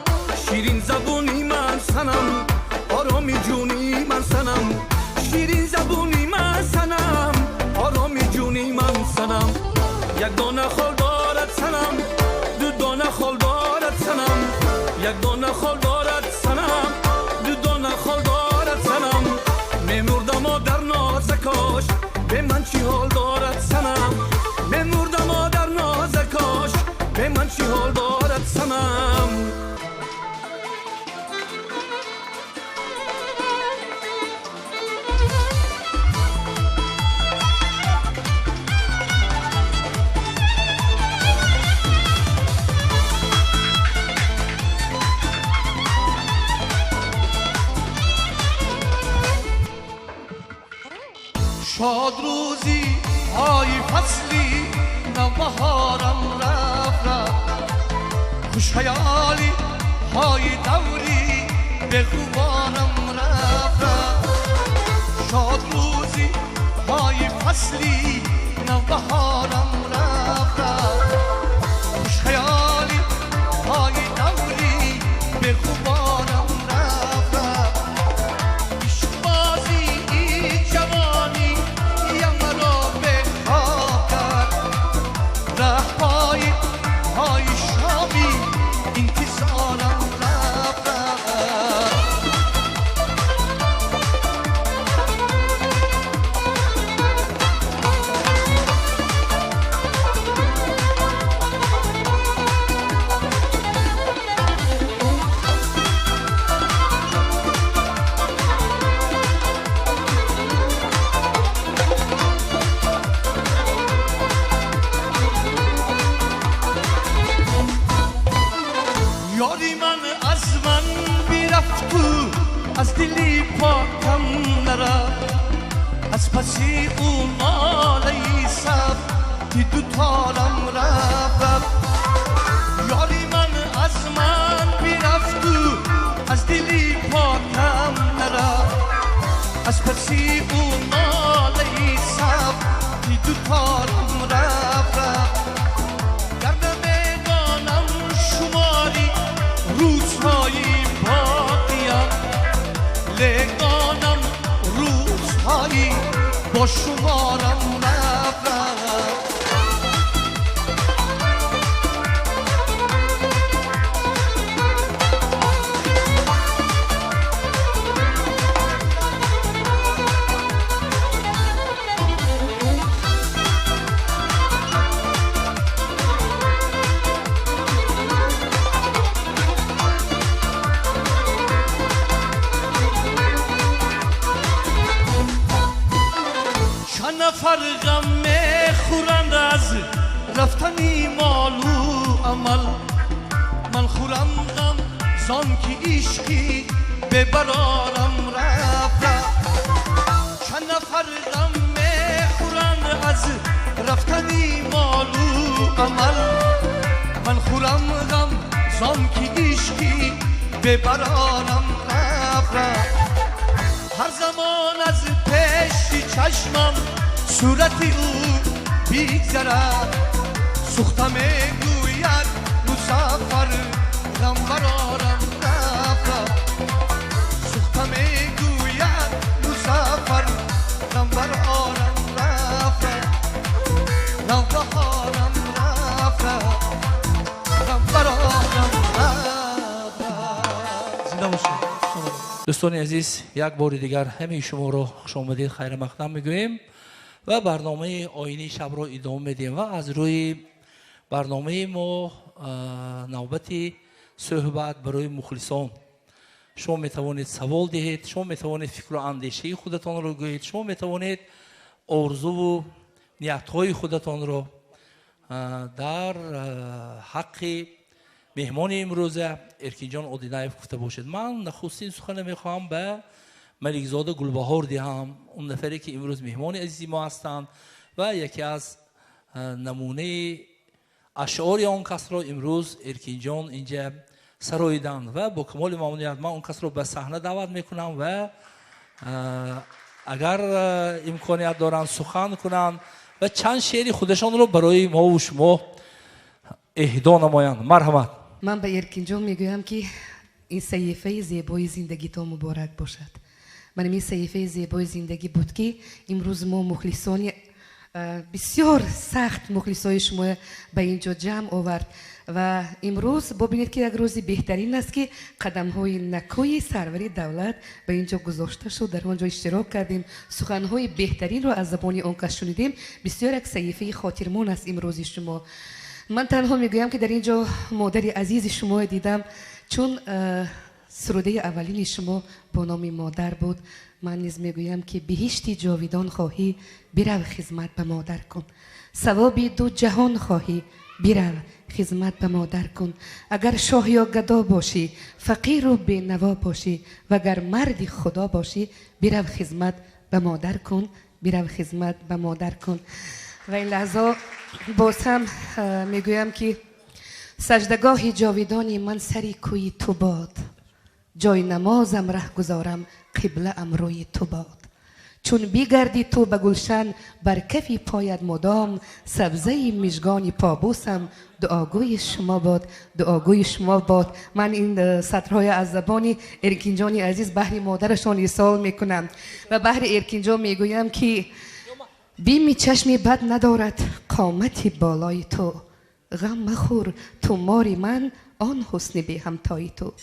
Ширин забуни ман санам, ороми ҷуни ман санам. Ширин забуни ман санам, ороми ҷуни ман санам. Як дона хол дорад санам, ду дона хол дорад санам. Як дона хол дорад санам, ду дона хол дорад санам. Мемурдам дар нозакош, ба ман чӣ ҳол дорад санам. Мемурдам дар нозакош, ба ман чӣ ҳол дорад санам. Шод рӯзи ҳои фасли навбаҳорам рафт рафт, хушхаёли ҳои даври беғуборам рафт рафт. Шод рӯзи ҳои фасли навбаҳорам рафт рафт, хушхаёли ҳои даври беғуборам рафт рафт. Ишқбози ҷавонӣ раҳпои ҳои шоми интизорам рафт рафт. Ёри ман аз ман бирафту аз дили покам нарафт, аз паси ӯ нолаи сабти дуторам рафт. Ёри ман аз ман бирафту аз дили покам нарафт, аз паси ӯ нолаи сабти дуторам рафт. Гар намедонам шумори рӯзҳои боқиям, леконам рӯзҳои бо шуморам рафт. Нафар ғам мехӯранд аз рафтани молу амал, ман хӯрам ғам зон ки ишқи бебарорам рафт. Чанд нафар ғам мехӯранд аз рафтани молу амал, ман хӯрам ғам зон ки ишқи бебарорам рафт. Ҳар замон аз пеши чашмам сурати ӯ бигзарад, сӯхта мегӯяд мусаффар ғам барорам рафт. Сӯхта мегӯяд мусаффар ғам барорам рафт, навбаҳорам рафт, ғам барорам рафт. Зинда бошед. Дӯстони азиз, як бори дигар ҳамаи шуморо хушомадед, хайрмақдам мегӯем ва барномаи оини шабро идома медиҳем. Ва аз рӯи барномаи мо навбати суҳбат барои мухлисон. Шумо метавонед савол диҳед, шумо метавонед фикру андешаи худатонро гӯед, шумо метавонед орзуву ниятҳои худатонро дар ҳаққи меҳмони имрӯза Эркинҷон Одинаев гуфта бошед. Ман нахустин сухане мехоҳам ба Маликзода Гулбаҳор диҳам, он нафаре ки имрӯз меҳмони азизи мо ҳастанд ва яке аз намунаи ашъори он касро имрӯз Эркинҷон инҷа сароиданд. Ва бо камоли мамнуният ман он касро ба саҳна даъват мекунам ва агар имконият доранд, сухан кунанд ва чанд шеъри худашонро барои мову шумо эҳдо намоянд. Марҳамат. Ман ба Эркинҷон мегӯям, ки ин саҳифаи зебои зиндагитон муборак бошад. Ман ин саҳифаи зебои зиндагӣ буд, ки имрӯз мо мухлисони бисёр сахт, мухлисои шумо ба ин ҷо ҷамъ овард. Ва имрӯз бубинед, ки як рӯзи беҳтарин аст, ки қадамҳои накӯи сарвари давлат ба ин ҷо гузошта шуд, дар он ҷо иштирок кардем, суханҳои беҳтаринро аз забони он кас шунидем. Бисёр як саҳифаи хотирмон аст имрӯзи шумо. Ман танҳо мегӯям, ки дар ин ҷо модари азизи шумо дидам, чун сурудаи аввалини шумо бо номи модар буд. Ман низ мегӯям, ки биҳишти ҷовидон хоҳӣ, бирав хизмат ба модар кун, савоби ду ҷаҳон хоҳӣ, бирав хизмат ба модар кун. Агар шоҳ ё гадо бошӣ, фақиру бенаво бошӣ, вагар марди худо бошӣ, бирав хизмат ба модар кун, бирав хизмат ба модар кун. Ва ин лаҳза боз ҳам мегӯям, ки саҷдагоҳи ҷовидони ман сари кӯи ту бод, ҷои намозам раҳ гузорам, қиблаам рӯи ту бод. Чун бигардӣ ту ба гулшан, бар кафи поят мудом сабзаи мижгони побусам дуогӯи шумо бод, дуогӯи шумо бод. Ман ин сатрҳоя аз забони Эркинҷони азиз баҳри модарашон ирсол мекунам ва баҳри Эркинҷон мегӯям, ки бими чашми бад надорад қомати болои ту, ғам махӯр, тумори ман он ҳусни беҳамтои ту.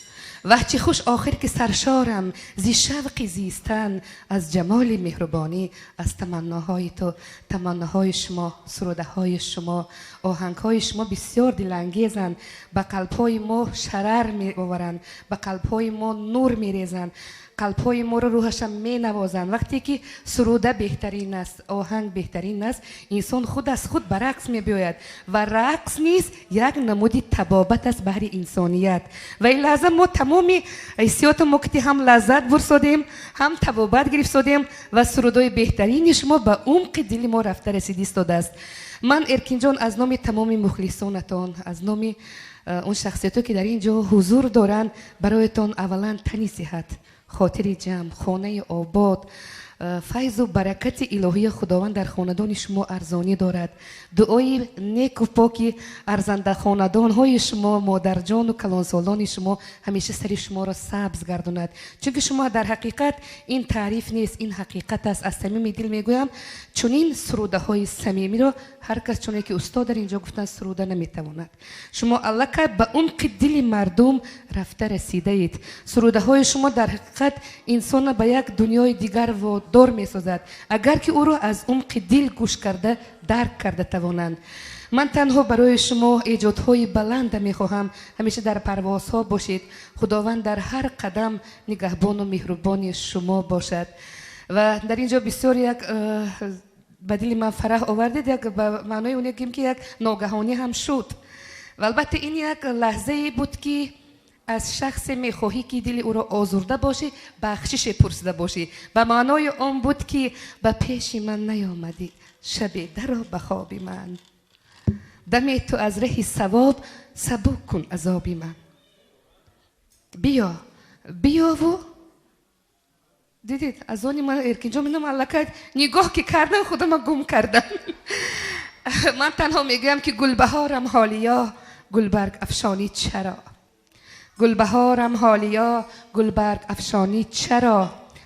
Ваҳ, чӣ хуш охир, ки саршорам зи шавқи зистан, аз ҷамоли меҳрубонӣ, аз таманноҳои ту. Таманноҳои шумо, сурудаҳои шумо, оҳангҳои шумо бисёр дилангезанд, ба қалбҳои мо шарар меоваранд, ба қалбҳои мо нур мерезанд, қалбҳои моро, рӯҳашам менавозанд. Вақте ки суруда беҳтарин аст, оҳанг беҳтарин аст, инсон худ аз худ ба рақс мебиёяд ва рақс низ як намуди табобат аст баҳри инсоният. Ва ин лаҳза мо тамоми ҳиссиёту мо ки ҳам лаззат бурсодем, ҳам табобат гирифтодем ва сурудҳои беҳтарини шумо ба умқи дили мо рафта расида истодааст. Ман, Эркинҷон, аз номи тамоми мухлисонатон, аз номи он шахсиятҳое, ки дар ин ҷо ҳузур доранд, бароятон аввалан тани сиҳат, хотири ҷамъ, хонаи обод, файзу баракати илоҳии Худованд дар хонадони шумо арзонӣ дорад. Дуои неку поки арзанда хонадонҳои шумо, модарҷону калонсолони шумо ҳамеша сари шуморо сабз гардонад, чунки шумо дар ҳақиқат, ин таъриф нест, ин ҳақиқат аст, аз самими дил мегӯям, чунин сурудаҳои самимиро ҳар кас, чуне ки устод дар инҷо гуфтанд, суруда наметавонад. Шумо аллакай ба умқи дили мардум рафта расидаед. Сурудаҳои шумо дар ҳақиқат инсонро ба як дунёи дигар водор месозад, агар ки ӯро аз умқи дил гӯш карда, дарк карда тавонанд. Ман танҳо барои шумо эҷодҳои баланда мехоҳам. Ҳамеша дар парвозҳо бошед, Худованд дар ҳар қадам нигаҳбону меҳрубони шумо бошад. Ва дар ин ҷо бисёр як Ба дили ман фараҳ овардед, як ба маънои он гӯем, ки як ногаҳонӣ ҳам шуд. Ва албатта ин як лаҳзае буд, ки аз шахсе мехоҳӣ, ки дили ӯро озурда бошӣ, бахшише пурсида бошӣ. Ба маънои он буд, ки ба пеши ман наёмадӣ, шабе даро ба хоби ман, даме ту аз раҳи савоб сабук кун азоби ман. Биё, биёву дидед, аз они ман Эркинҷон минам аллакай нигоҳ ки кардам, худама гум кардам. Ман танҳо мегӯям, ки гулбаҳорам ҳолиё, гулбарг афшонӣ чаро, гулбаҳорам ҳолиё, гулбарг афшонӣ чаро,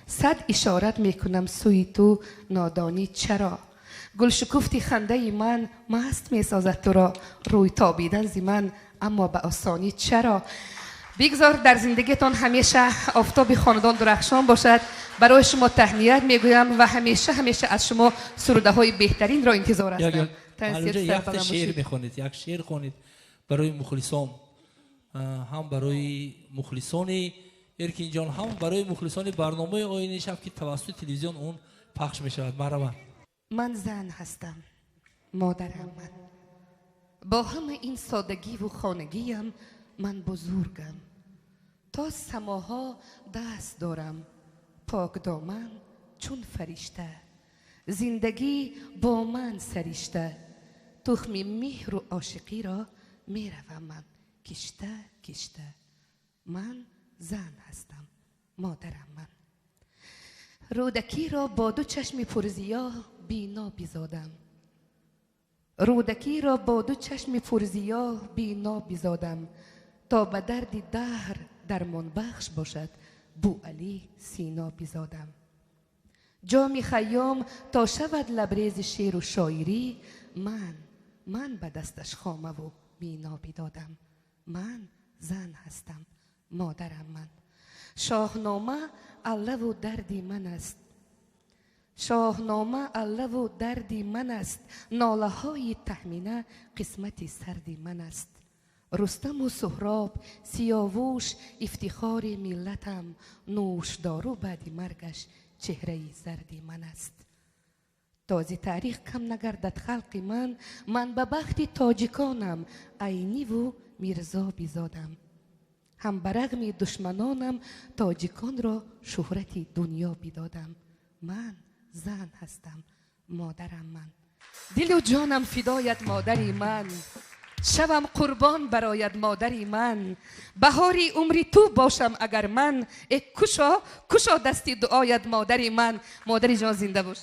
сад ишорат мекунам сӯи ту, нодонӣ чаро, гулшукуфти хандаи ман маст месозад туро, рӯй тобидан зи ман аммо ба осонӣ чаро. Бигзор дар зиндагитон ҳамеша офтоби хонадон дурахшон бошад. Барои шумо таҳният мегӯям ва ҳамеша, ҳамеша аз шумо сурудаҳои беҳтаринро интизор ҳастам. Якта шеър мехонед, як шеър хонед барои мухлисон, ҳам барои мухлисони Эркинҷон, ҳам барои мухлисони барномаи Оинаи шаб, ки тавассути телевизион он пахш мешавад. Марҳамат. Ман зан ҳастам, модарам ман. Бо ҳама ин содагиву хонагиям ман бузургам. То самоҳо даст дорам, покдоман чун фаришта. Зиндагӣ бо ман саришта. Тухми меҳру ошиқиро меравам ман кишта кишта. Ман зан ҳастам, модарам ман. Рӯдакиро бо ду чашми пурзиё бино бизодам. Рӯдакиро бо ду чашми пурзиё бино бизодам, то ба дарди даҳр дармонбахш бошад, Бу Алӣ Сино бизодам. Ҷоми Хайём то шавад лабрези шеъру шоирӣ, ман ба дасташ хомаву бино бидодам. Ман зан ҳастам, модарам ман. Шоҳнома аллаву дарди ман аст. Шоҳнома аллаву дарди ман аст. Нолаҳои Таҳмина қисмати сарди ман аст. Рустаму Суҳроб, Сиёвуш ифтихори миллатам, нӯшдору баъди маргаш чеҳраи зарди ман аст. Този таърих кам нагардад халқи ман, ман ба бахти тоҷиконам Айниву Мирзо бизодам. Ҳам ба рағми душманонам тоҷиконро шӯҳрати дунё бидодам. Ман зан ҳастам, модарам ман. Дилу ҷонам фидоят модари ман, шавам қурбон барояд модари ман. Баҳори умри ту бошам агар ман, э кушо, кушо дасти дуоят модари ман. Модари ҷон, зинда бош.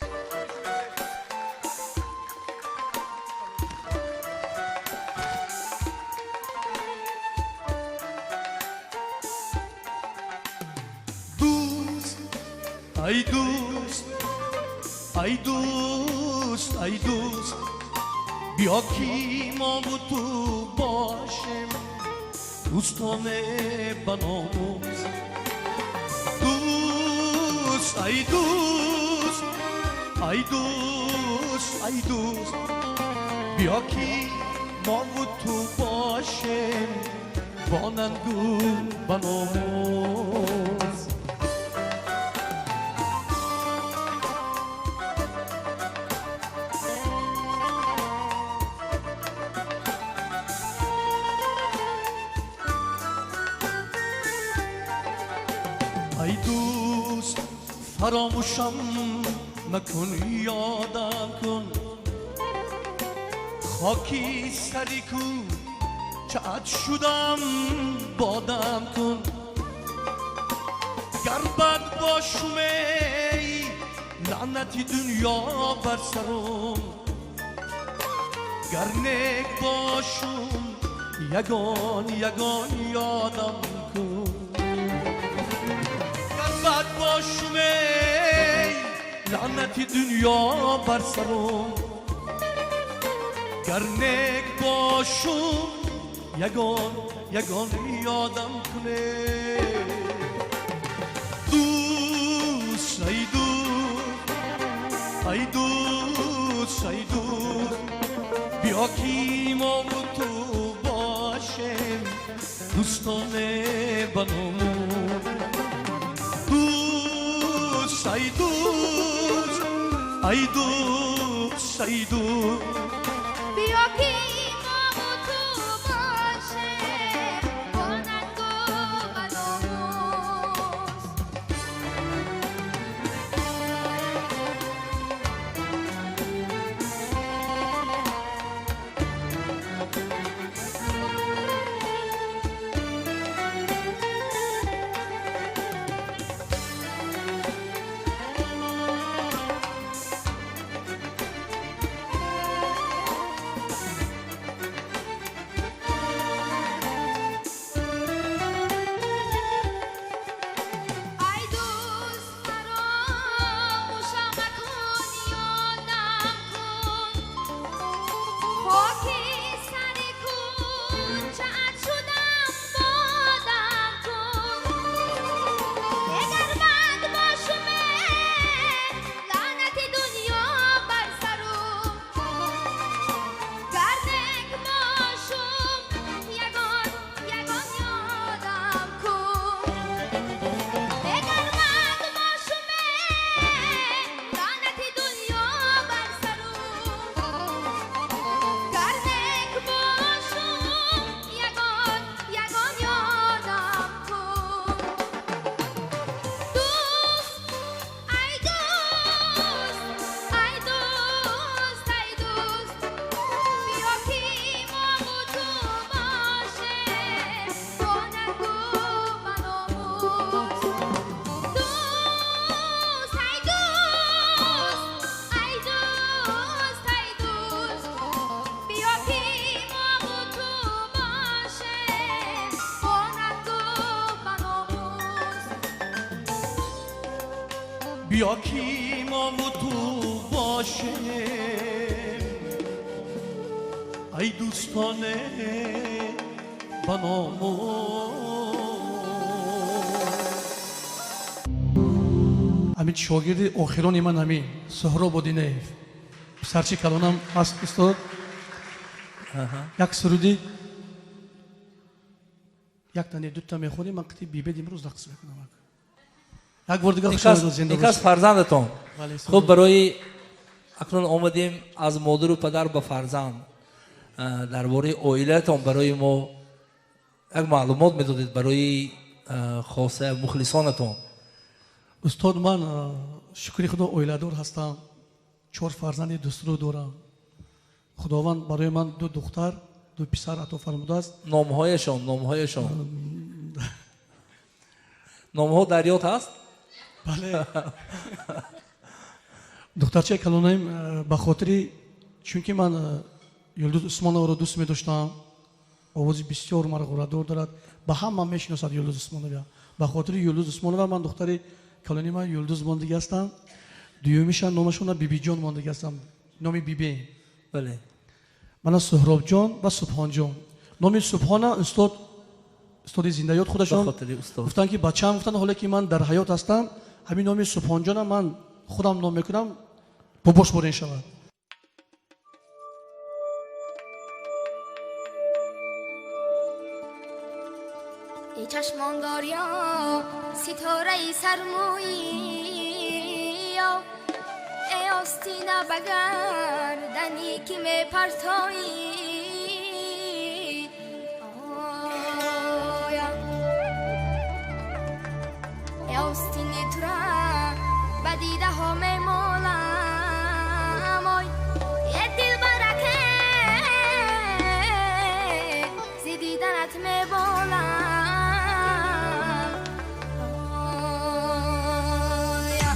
Дӯст, ай дӯст, ай дӯст, ай дӯст, биё ки мо бу ту бошем дӯстоне ба номус. Дӯст, ай дӯст, ай дӯст, ай дӯст, биё ки мо бу ту бошем бо нангу ба номус. Ай дӯст, фаромӯшам макун, ёдам кун, хоки сари ку чаат шудам бодам кун. Гар бад бошум эй лаънати дунё бар сарум, гар нек бошум ягон ягон ёдам кун. Гар бад бошум эй лаънати дунё бар сарум, гар нек бошум ягон ягон ёдам куне. Дӯст, ай дӯст, ай дӯст, ай дӯст, биё ки мо бу ту бошем дӯстоне ба номус. Дӯст, ай дӯст, ай дӯст, Эй дӯст, Биё ки мову ту бошем бо нангу ба номус. Ай дӯст, фаромӯшам макун, ёдам кун. Хоки сари кӯчаат шудам, бодам кун. Эгар бад бошуме, лаънати дунё бар сарум. Гар нек бошум, ягон, ягон ёдам кун. Эгар бад бошуме, лаънати дунё бар сарум. Гар нек бошум, ягон, ягон ёдам кун. Дӯст, ай дӯст, ай дӯст, ай дӯст, биё ки мову ту бошем бо нангу ба номус. Дӯст, ай дӯст, ай дӯст, ай дӯст, биё ки мову ту бошем бо нангу ба номус. Биё ки мову ту бошем, ай дӯстоне ба номус. Ҳамин шогирди охирони ман, ҳамин Суҳроб Одинаев, писарчи калонам ҳаст, устод. Як суруди якта не, дута мехонем. Ман қити бибед имрӯз рақс мекунам. Як бор дигар хуш омадед, зинда Ин кас бошед. фарзандатон? Бале. Хуб, барои акнун омадем аз модару падар ба фарзанд. Дар бораи оилаатон барои мо як маълумот медодед, барои хоса мухлисонатон. Устод, ман, шукри худо, оиладор ҳастам, чор фарзанди дӯстрӯ дорам. Худованд барои ман ду духтар, ду писар ато фармудааст. Номҳояшон, номҳо дар ёд ҳаст? Бале, духтарчаи калонаим, ба хотири чунки ман Юлдуз Усмоноваро дӯст медоштам, овози бисёр марғурадор дорад, ба ҳама мешиносад Юлдуз Усмонова. Ба хотири Юлдуз Усмонова ман духтари калони ман Юлдуз мондагӣ ҳастам. Дуюмиша номашона Бибиҷон мондагӣ ҳастам, номи бибе. Мана Суҳробҷон ва Субҳонҷон. Номи Субҳона устод, устоди зиндаёд Ба худашон хотири устод. гуфтанд ки бачаам, гуфтанд, ҳоле ки ман дар ҳаёт ҳастам, ҳамин номи Субҳонҷона ман худам ном мекунам, бобош борен шавад. Эй чашмон дарё, ситораи сармӯиё, эй остина ба гардани ки мепартоӣ, оя, эй остини тура ба дидаҳо мемолам, ой, е дилбараке, зи диданат меболам, оя.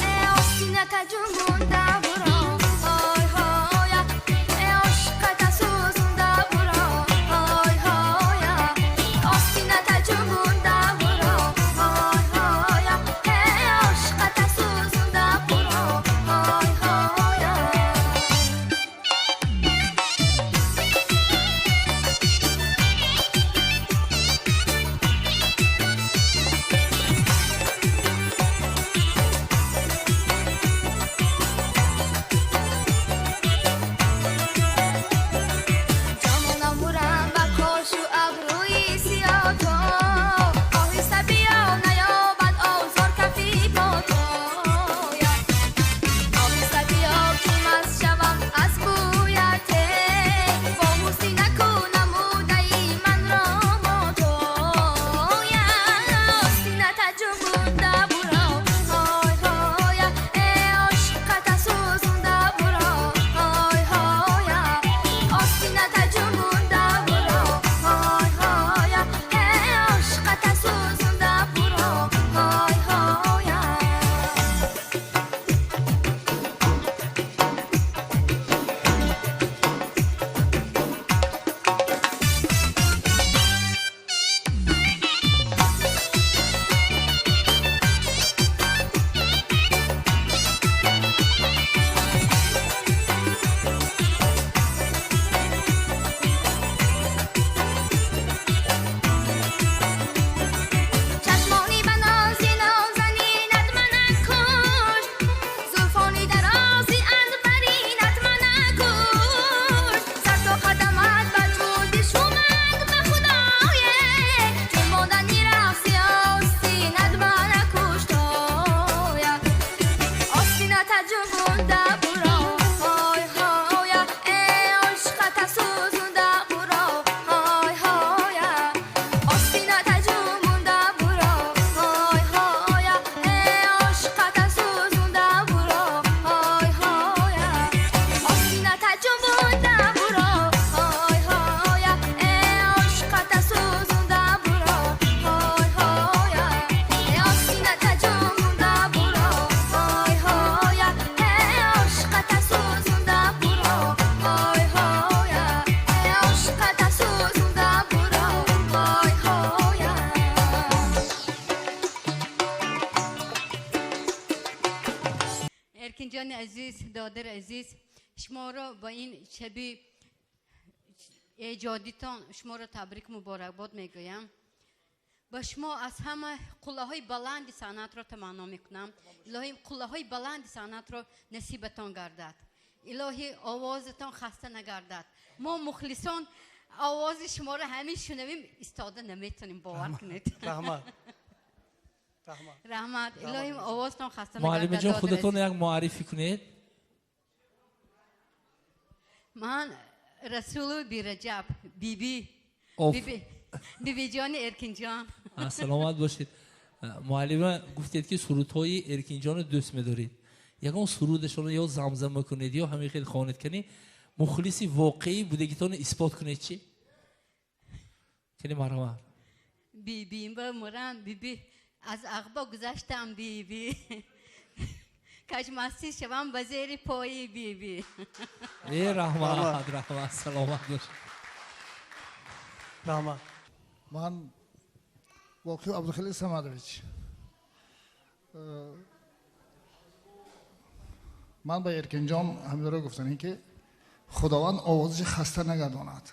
Э остината ҷунбунда буро, ой ҳоя, э ошиқата сӯзунда буро, ой. Азиз, додари азиз, шуморо ба ин шаби эҷодитон шуморо табрик муборакбод мегӯям. Ба шумо аз ҳама қуллаҳои баланди санъатро таманно мекунам. Илоҳӣ қуллаҳои баланди санъатро насибатон гардад. Илоҳӣ овозатон хаста нагардад. Мо мухлисон овози шуморо ҳамин шунавем, истода наметонем, бовар кунед. Раҳмат. Раҳмат. Илоҳӣ овозатон хаста нагардад. Муаллимаҷон, худатон як муаррифӣ кунед. Ман Расулу Бираҷаб, биби. Бибиҷони Эркинҷон. Саломат бошед. Муаллима, гуфтед ки сурудҳои Эркинҷонро дӯст медоред. Ягон сурудашонро ё замзама кунед, ё ҳамин хел хонед кунед, мухлиси воқеӣ будагитонро исбот кунед чӣ? Хеле марҳамат. Бибим ба мурам, биби, аз ағбо гузаштам, биби. Кажмастӣ шавам ба зери пои биби. Э, раҳмат, раҳмат, саломат бошед. Раҳмат. Ман Воқиф Абдухалил Самадович. Ман ба Эркинҷон ҳаминро гуфтанем ки Худованд овозаши хаста нагардонад.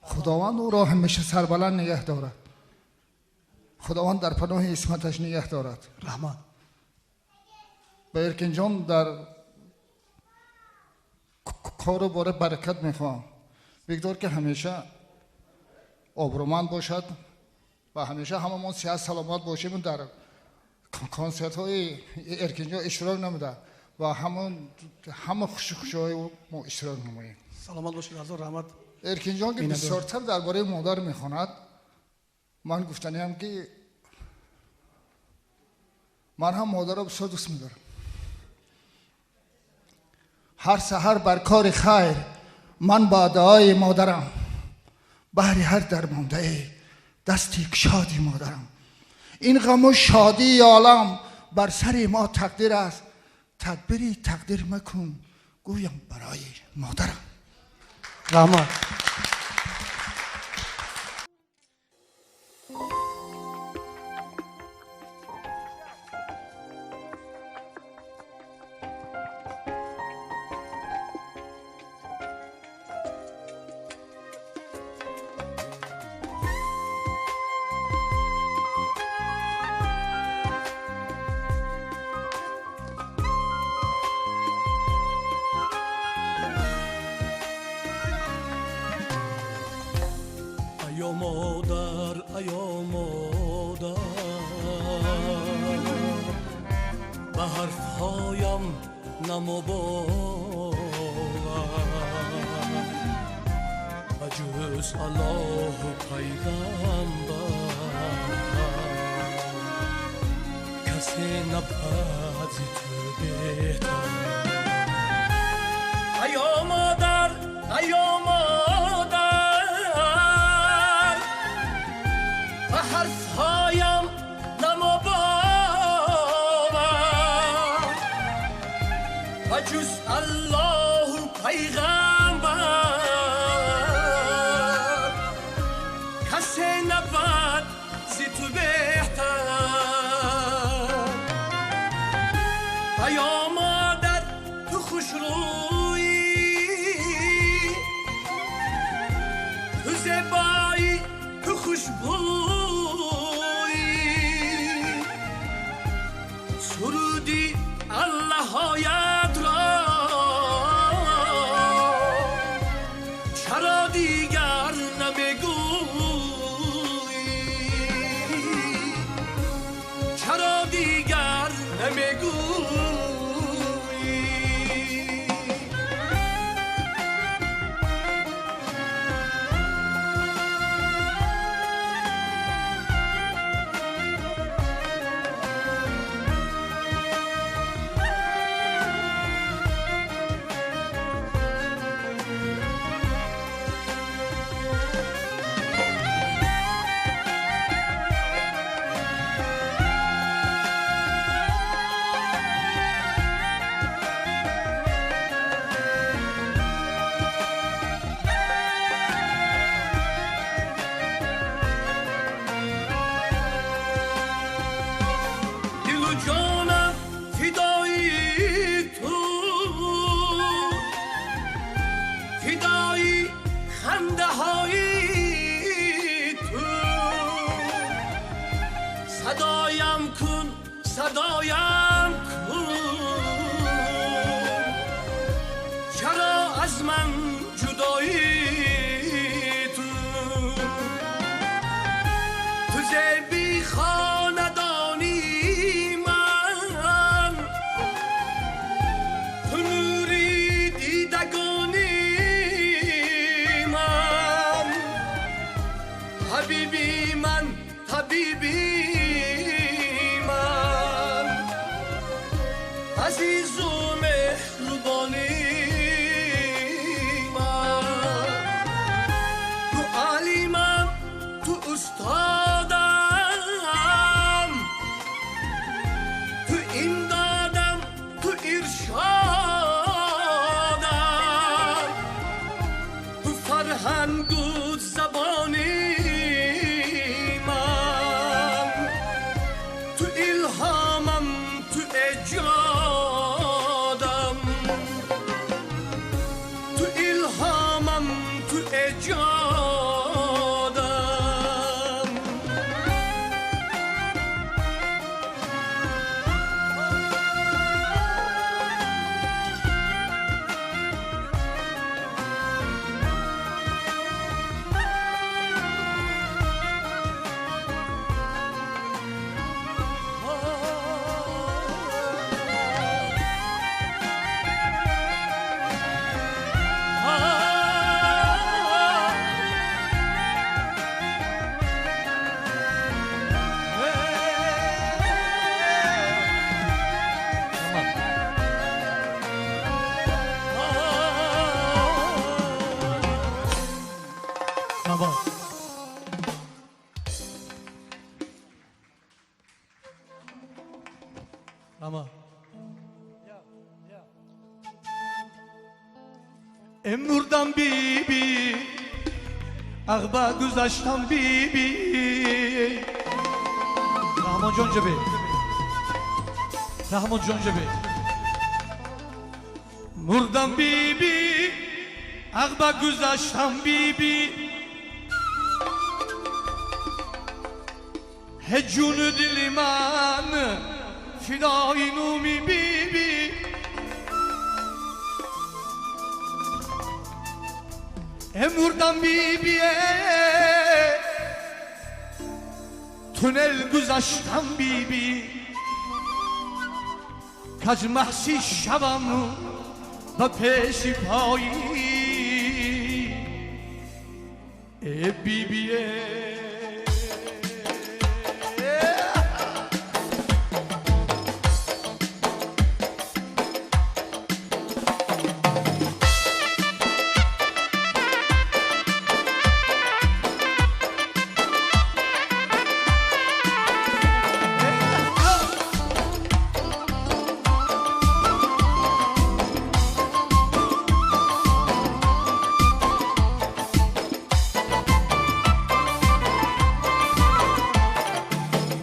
Худованд ӯро ҳамеша сарбаланд нигаҳ дорад. Худованд дар паноҳи исматаш нигаҳ дорад. Раҳмат. Ба Эркинҷон дар кору бора баракат мехоҳам. Бигдор ки ҳамеша обрӯманд бошад ва ҳамеша ҳамамон сиҳат саломат бошем дар консертҳои Эркинҷон иштирок намуда ва ҳама хуши-хушиҳои мо иштирок намоем. Саломат бошед, ҳазор раҳмат. Эркинҷон ки бисёртар дар бораи модар мехонад, ман гуфтаниам ки ман ҳам модарро бисёр дӯст медорам. Ҳар саҳар бар кори хайр ман ба дуои модарам, баҳри ҳар дармондае дасти кушоди модарам. Ин ғаму шодии олам бар сари мо тақдир аст, тадбири тақдир макун гӯям барои модарам. Раҳмат. Садоям кун, чаро аз ман ҷудоӣ ту? Ту зеби хонадони ман, ту нури дидагони ман, ҳабиби ман, табиби ман, азизу меҳрубони ман. Ту олимам, ту устодам, ту имдодам, ту иршодам, ту фарҳангу забони ман, ту илҳомам, ту эҷодам, ту илҳомам, ту эҷодам. Раҳмат. Раҳмат. Мурдам биби, ағба гузаштам биби. Раҳмонҷон ҷабе, Раҳмонҷон ҷабе. Мурдам биби, ағба гузаштам биби. Ҷуну дили ман фидои нуми биби. Мурдам биби, туннел гузаштам биби. Каҷ маҳси шавам ба пеши пои э биби.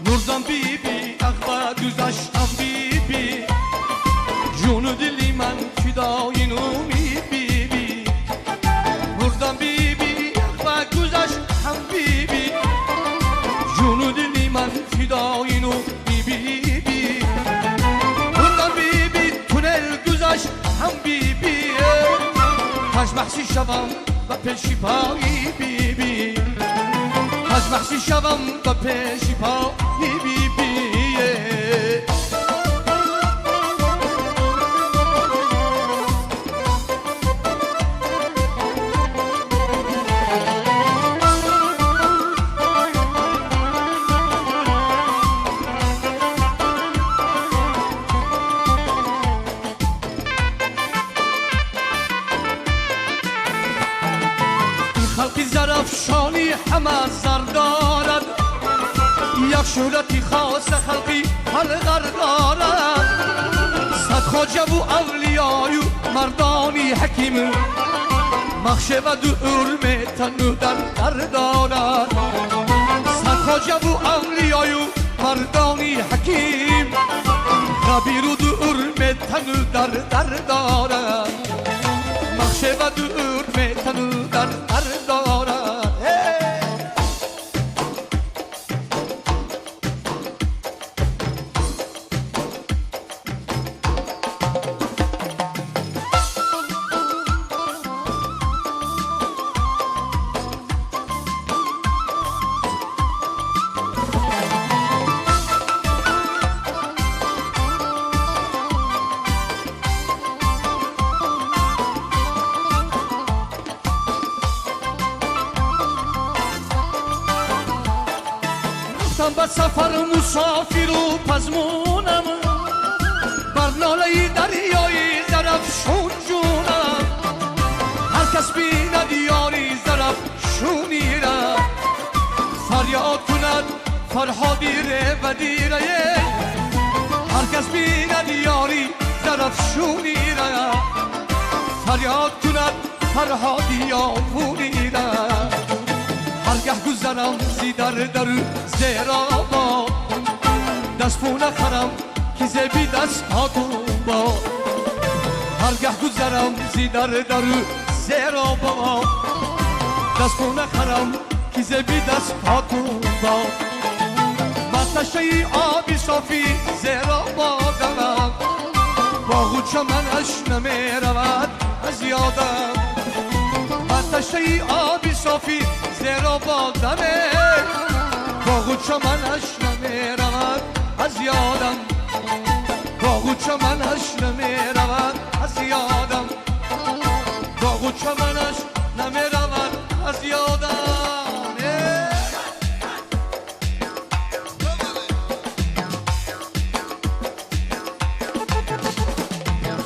Мурдам биби, ағба гузаштам биби. Ҷуну дили ман фидои нуми биби. Мурдам биби, ағба гузаштам биби. Ҷуну дили ман фидои нуми биби. Мурдам биби, туннел гузаштам биби. Каҷмаҳси шавам ба пеши пои биби. Каҷмаҳси шавам ба пеши пои биби. Халқи зарафшонӣ ҳама зар дорад, як шӯҳрати хоса халқи ҳалғар дорад. Сад хоҷаву авлиёю мардони ҳаким махшеваду урметану дар дар дорад. Сад хоҷаву авлиёю мардони ҳаким қабируду урметану дар дар дорад. Махшеваду урметану дар дар дорад. Рафтам ба сафар мусофиру пазмунам, бар нолаи дарёи Зарафшон ҷунам. Ҳар кас бинад ёри Зарафшонира, фарёд кунад Фарҳоди ре ва дирае. Ҳар кас бинад ёри Зарафшонира, фарёд кунад Фарҳоди ёпунира. Ҳаргаҳ гузарам зи дар дару зеробод, дастпӯ нахарам ки зеби дастҳотун бод. Ҳаргаҳ гузарам зи дар дару зеробод, дастпӯ нахарам ки зеби дастҳотун бод. Ман ташнаи оби софи зерободам, боғу чаманаш намеравад аз ёдам. Ман ташнаи оби софи зерободам, боғу чаманаш намеравад аз ёдам. Боғу чаманаш намеравад аз ёдам. Боғу чаманаш намеравад аз ёдам.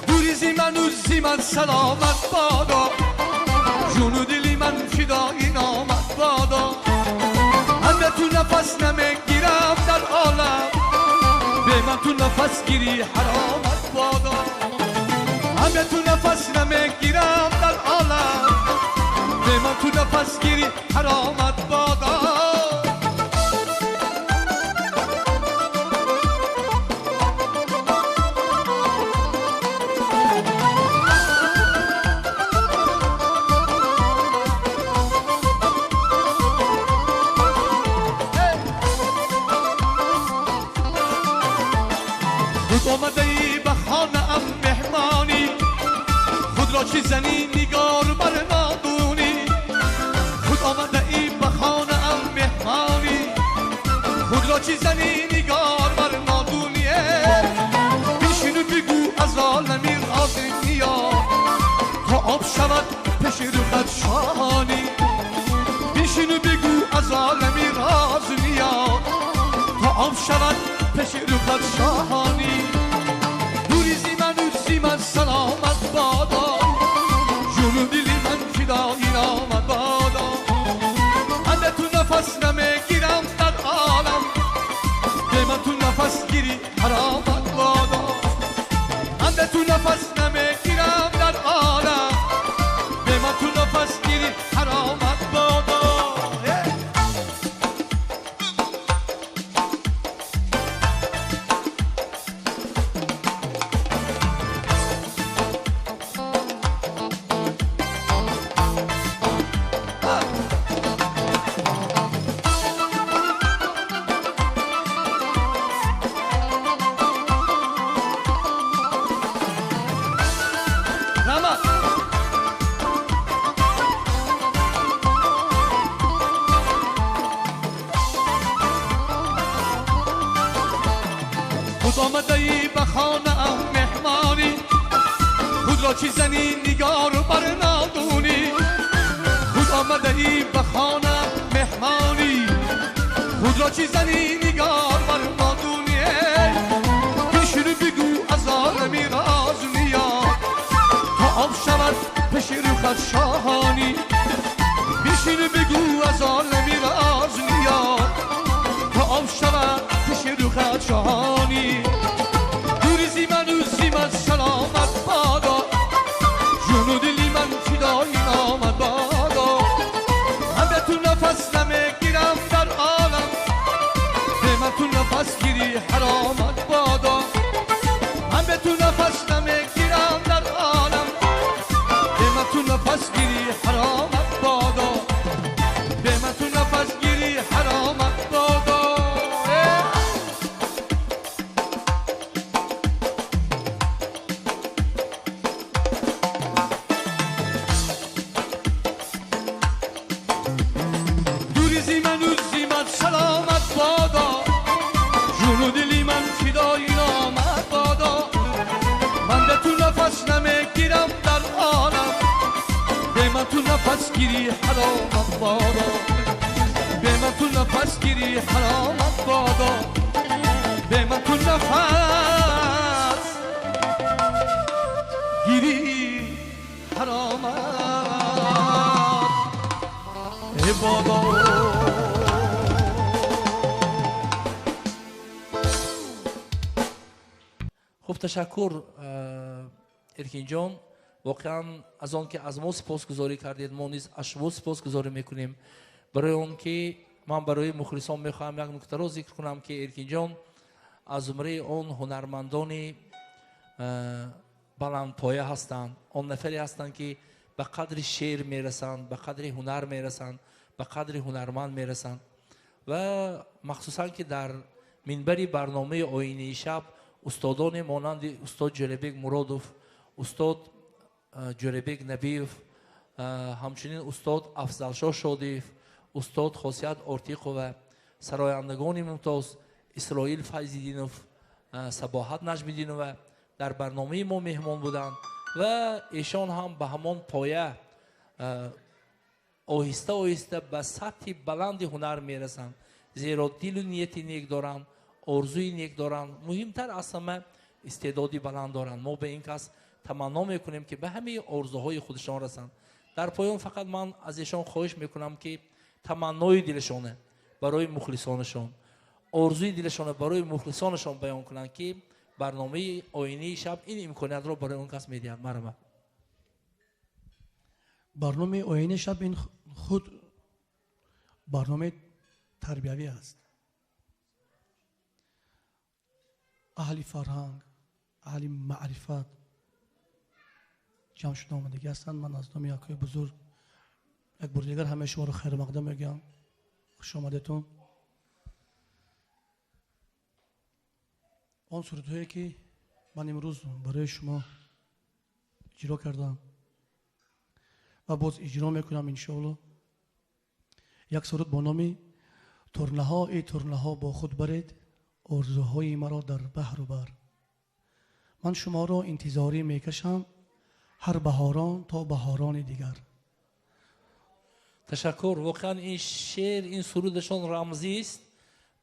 Дури зи ману зи ман саломат бодо, ҷону дили ман фидои номат бодо. Ман ба ту нафас намегирам дар олам, бе ман ту нафас гирӣ ҳаромат бодо. Ман ба ту нафас намегирам дар олам, бе ман ту нафас гирӣ ҳаромат бодо. Омадаи ба хонаам меҳмонӣ, худро чӣ занӣ нигор бар нодунӣ. Худ омадаи ба хонаам меҳмонӣ, худро чӣ занӣ нигор бар нодунӣ. Бишину бигӯ аз олами рози ниё, то об шавад пеши рухат шоҳонӣ. Бишину бигӯ аз олами рози ниё, то об шавад пеши рухат шоҳонӣ. Дури зи ману зи ман саломат бодо, ҷону дили ман фидои номат бодо. Ман ба ту нафас намегирам дар олам, бе ман ту нафас гирӣ ҳаромат бодо. Ман ба ту нафас намегирам дар олам, бе ман ту нафас гирӣ ҳаромат бодо. Худ омадаи ба хонаам меҳмонӣ, худро чӣ занӣ нигор бар нодунӣ. Худ омадаи ба хонаам меҳмонӣ, худро чӣ занӣ нигор бар нодунӣ. Бишину бигӯ аз олами роз ниё, то об шавад пеши рухат шоҳонӣ. Бишину бигӯ аз олами роз ниё, то об шавад пеши рухат шоҳонӣ. Дури зи ману зи ман саломат бодо, ҷону дили ман фидои номат бодо. Ман ба ту нафас намегирам дар олам, бе ман ту нафас гирӣ ҳаромат бодо. Ман ба ту нафас намегирам дар олам, бе ман ту нафас гирӣ ҳаромат бодо. Бе ман ту нафас гирӣ ҳаромат бодо. Дури зи ману зи ман саломат бодо, ҷону дили ман фидои номат бодо. Ман ба ту нафас намегирам дар олам, бе ман ту нафас гирӣ ҳаромат бодо. Бе ман من تو نفس گیری حرامت بادا، به من تو نفس گیری حرامت بادا. Хуб, ташаккур, Эркинҷон. Воқеан аз он ки аз мо сипосгузорӣ кардед, мо низ аз шумо сипосгузорӣ мекунем. Барои он ки ман барои мухлисон мехоҳам як нуктаро зикр кунам, ки Эркинҷон аз зумраи он ҳунармандони баландпоя ҳастанд, он нафаре ҳастанд, ки ба қадри шеър мерасанд, ба қадри ҳунар мерасанд, ба қадри ҳунарманд мерасанд ва махсусан ки дар минбари барномаи оинаи шаб устодоне монанди устод Ҷӯрабек Муродов, устод Ҷӯрабек Набиев, ҳамчунин устод Афзалшоҳ Шодиев, устод Хосият Ортиқова, сарояндагони мумтоз Исроил Файзиддинов, Сабоҳат Наҷмиддинова дар барномаи мо меҳмон буданд ва эшон ҳам ба ҳамон поя оҳиста оҳиста ба сатҳи баланди ҳунар мерасанд, зеро дилу нияти нек доранд, орзуи нек доранд, муҳимтар аз ҳама истеъдоди баланд доранд. Мо ба ин кас таманно мекунем, ки ба ҳамаи орзуҳои худашон расанд. Дар поён фақат ман аз эшон хоҳиш мекунам, ки таманнои дилашона барои мухлисонашон, орзуи дилашона барои мухлисонашон баён кунанд, ки барномаи оинаи шаб ин имкониятро барои он кас медиҳад. Марҳамат. Барномаи оинаи шаб ин худ барномаи тарбиявӣ аст. Аҳли фарҳанг, аҳли маърифат ҷамъ шуда омадагӣ ҳастанд. Ман аз номи якои бузург як бори дигар ҳамаи шуморо хайрмақдам мегӯям. Хуш омадетон. Он сурудҳое ки ман имрӯз барои шумо иҷро кардам ва боз иҷро мекунам иншоалло, як суруд бо номи турнаҳо, эй турнаҳо бо худ баред орзуҳои маро дар баҳру бар. Ман шуморо интизорӣ мекашам ҳар баҳорон то баҳорони дигар. Ташаккур. Воқеан ин шеър, ин сурудашон рамзист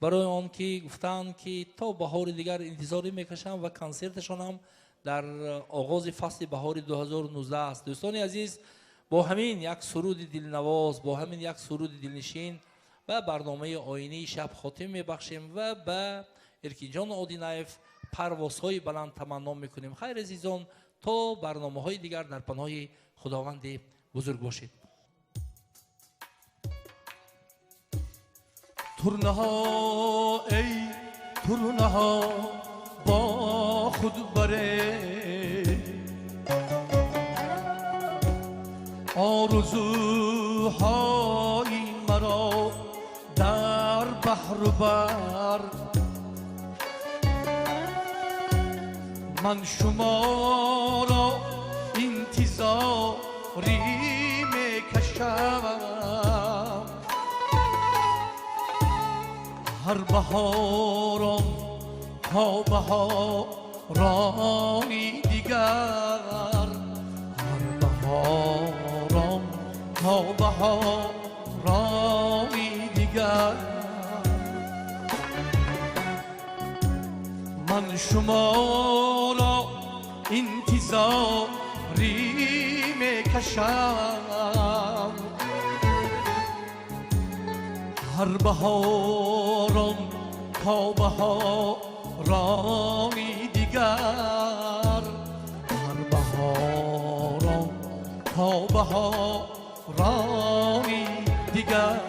барои он ки гуфтанд, ки то баҳори дигар интизорӣ мекашам ва консерташон ҳам дар оғози фасли баҳори 2019 аст. Дӯстони азиз, бо ҳамин як суруди дилнавоз, бо ҳамин як суруди дилнишин ба барномаи оинаи шаб хотим мебахшем ва ба Эркинҷон Одинаев парвозҳои баланд таманно мекунем. Хайр, азизон, то барномаҳои дигар дар паноҳи Худованди бузург бошед. Турнаҳо, эй турнаҳо бо худ баред орзуҳои маро дар баҳру бар. Ман шуморо интизорӣ мекашам ҳар баҳорон то баҳорони дигар, ҳар баҳорон то баҳорони дигар. Ман шуморо интизорӣ мекашам ҳар баҳорон то баҳорони дигар, ҳар баҳорон то баҳорони дигар.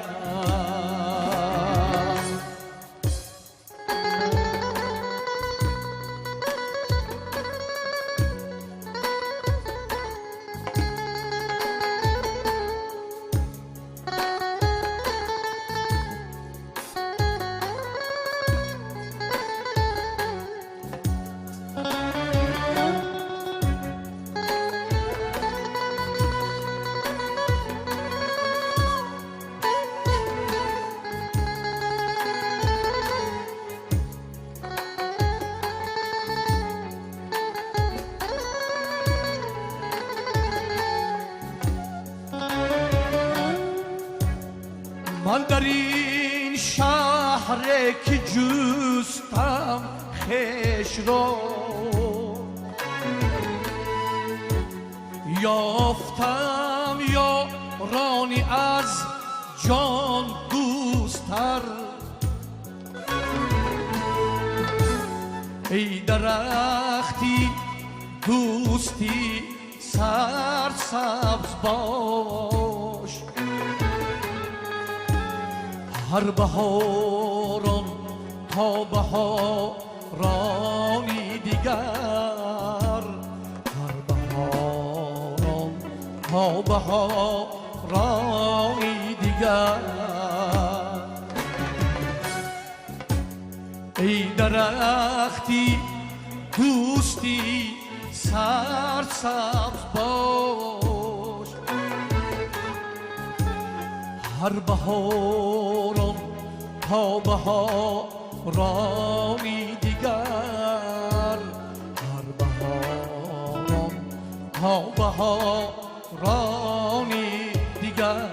Ман дар Шаҳре ки ҷустам хешро ёфтам ёрони аз ҷон дӯсттар. Эй дарахти дӯстӣ сарсабз бош, ҳар баҳорон то баҳорони дигар, ҳар баҳорон то баҳорони дигар. Эй дарахти дӯстӣ сарсабз бош, ҳар баҳорон то баҳорони дигар, ҳар баҳорон то баҳорони дигар.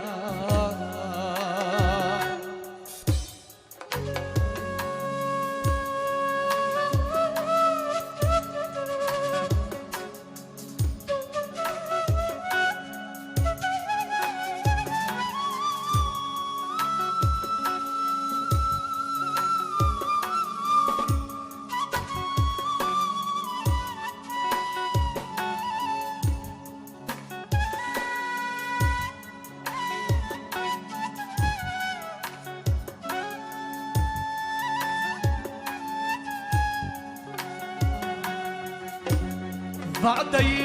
Ваъдаи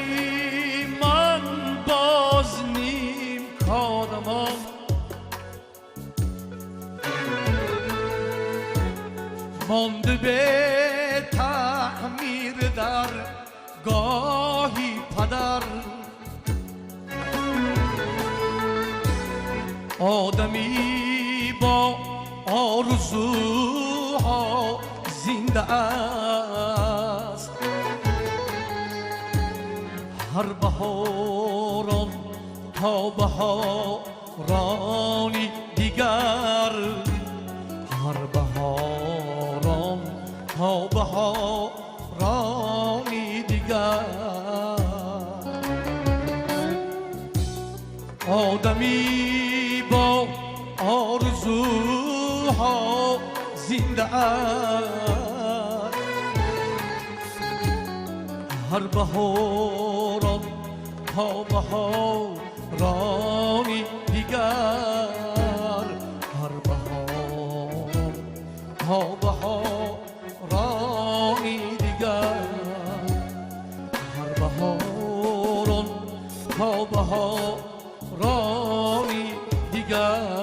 ман боз ним корамон, монде бе таъмир дар гоҳи падар. Одамӣ бо орзуҳо зинда аст, ҳар баҳорон то баҳорони дигар, ҳар баҳорон то баҳорони дигар. Одамӣ бо орзуҳо зинда аст, ҳар баҳорон то баҳорони дигар, ҳар баҳорон то баҳорони дигар, ҳар баҳорон то баҳорони дигар.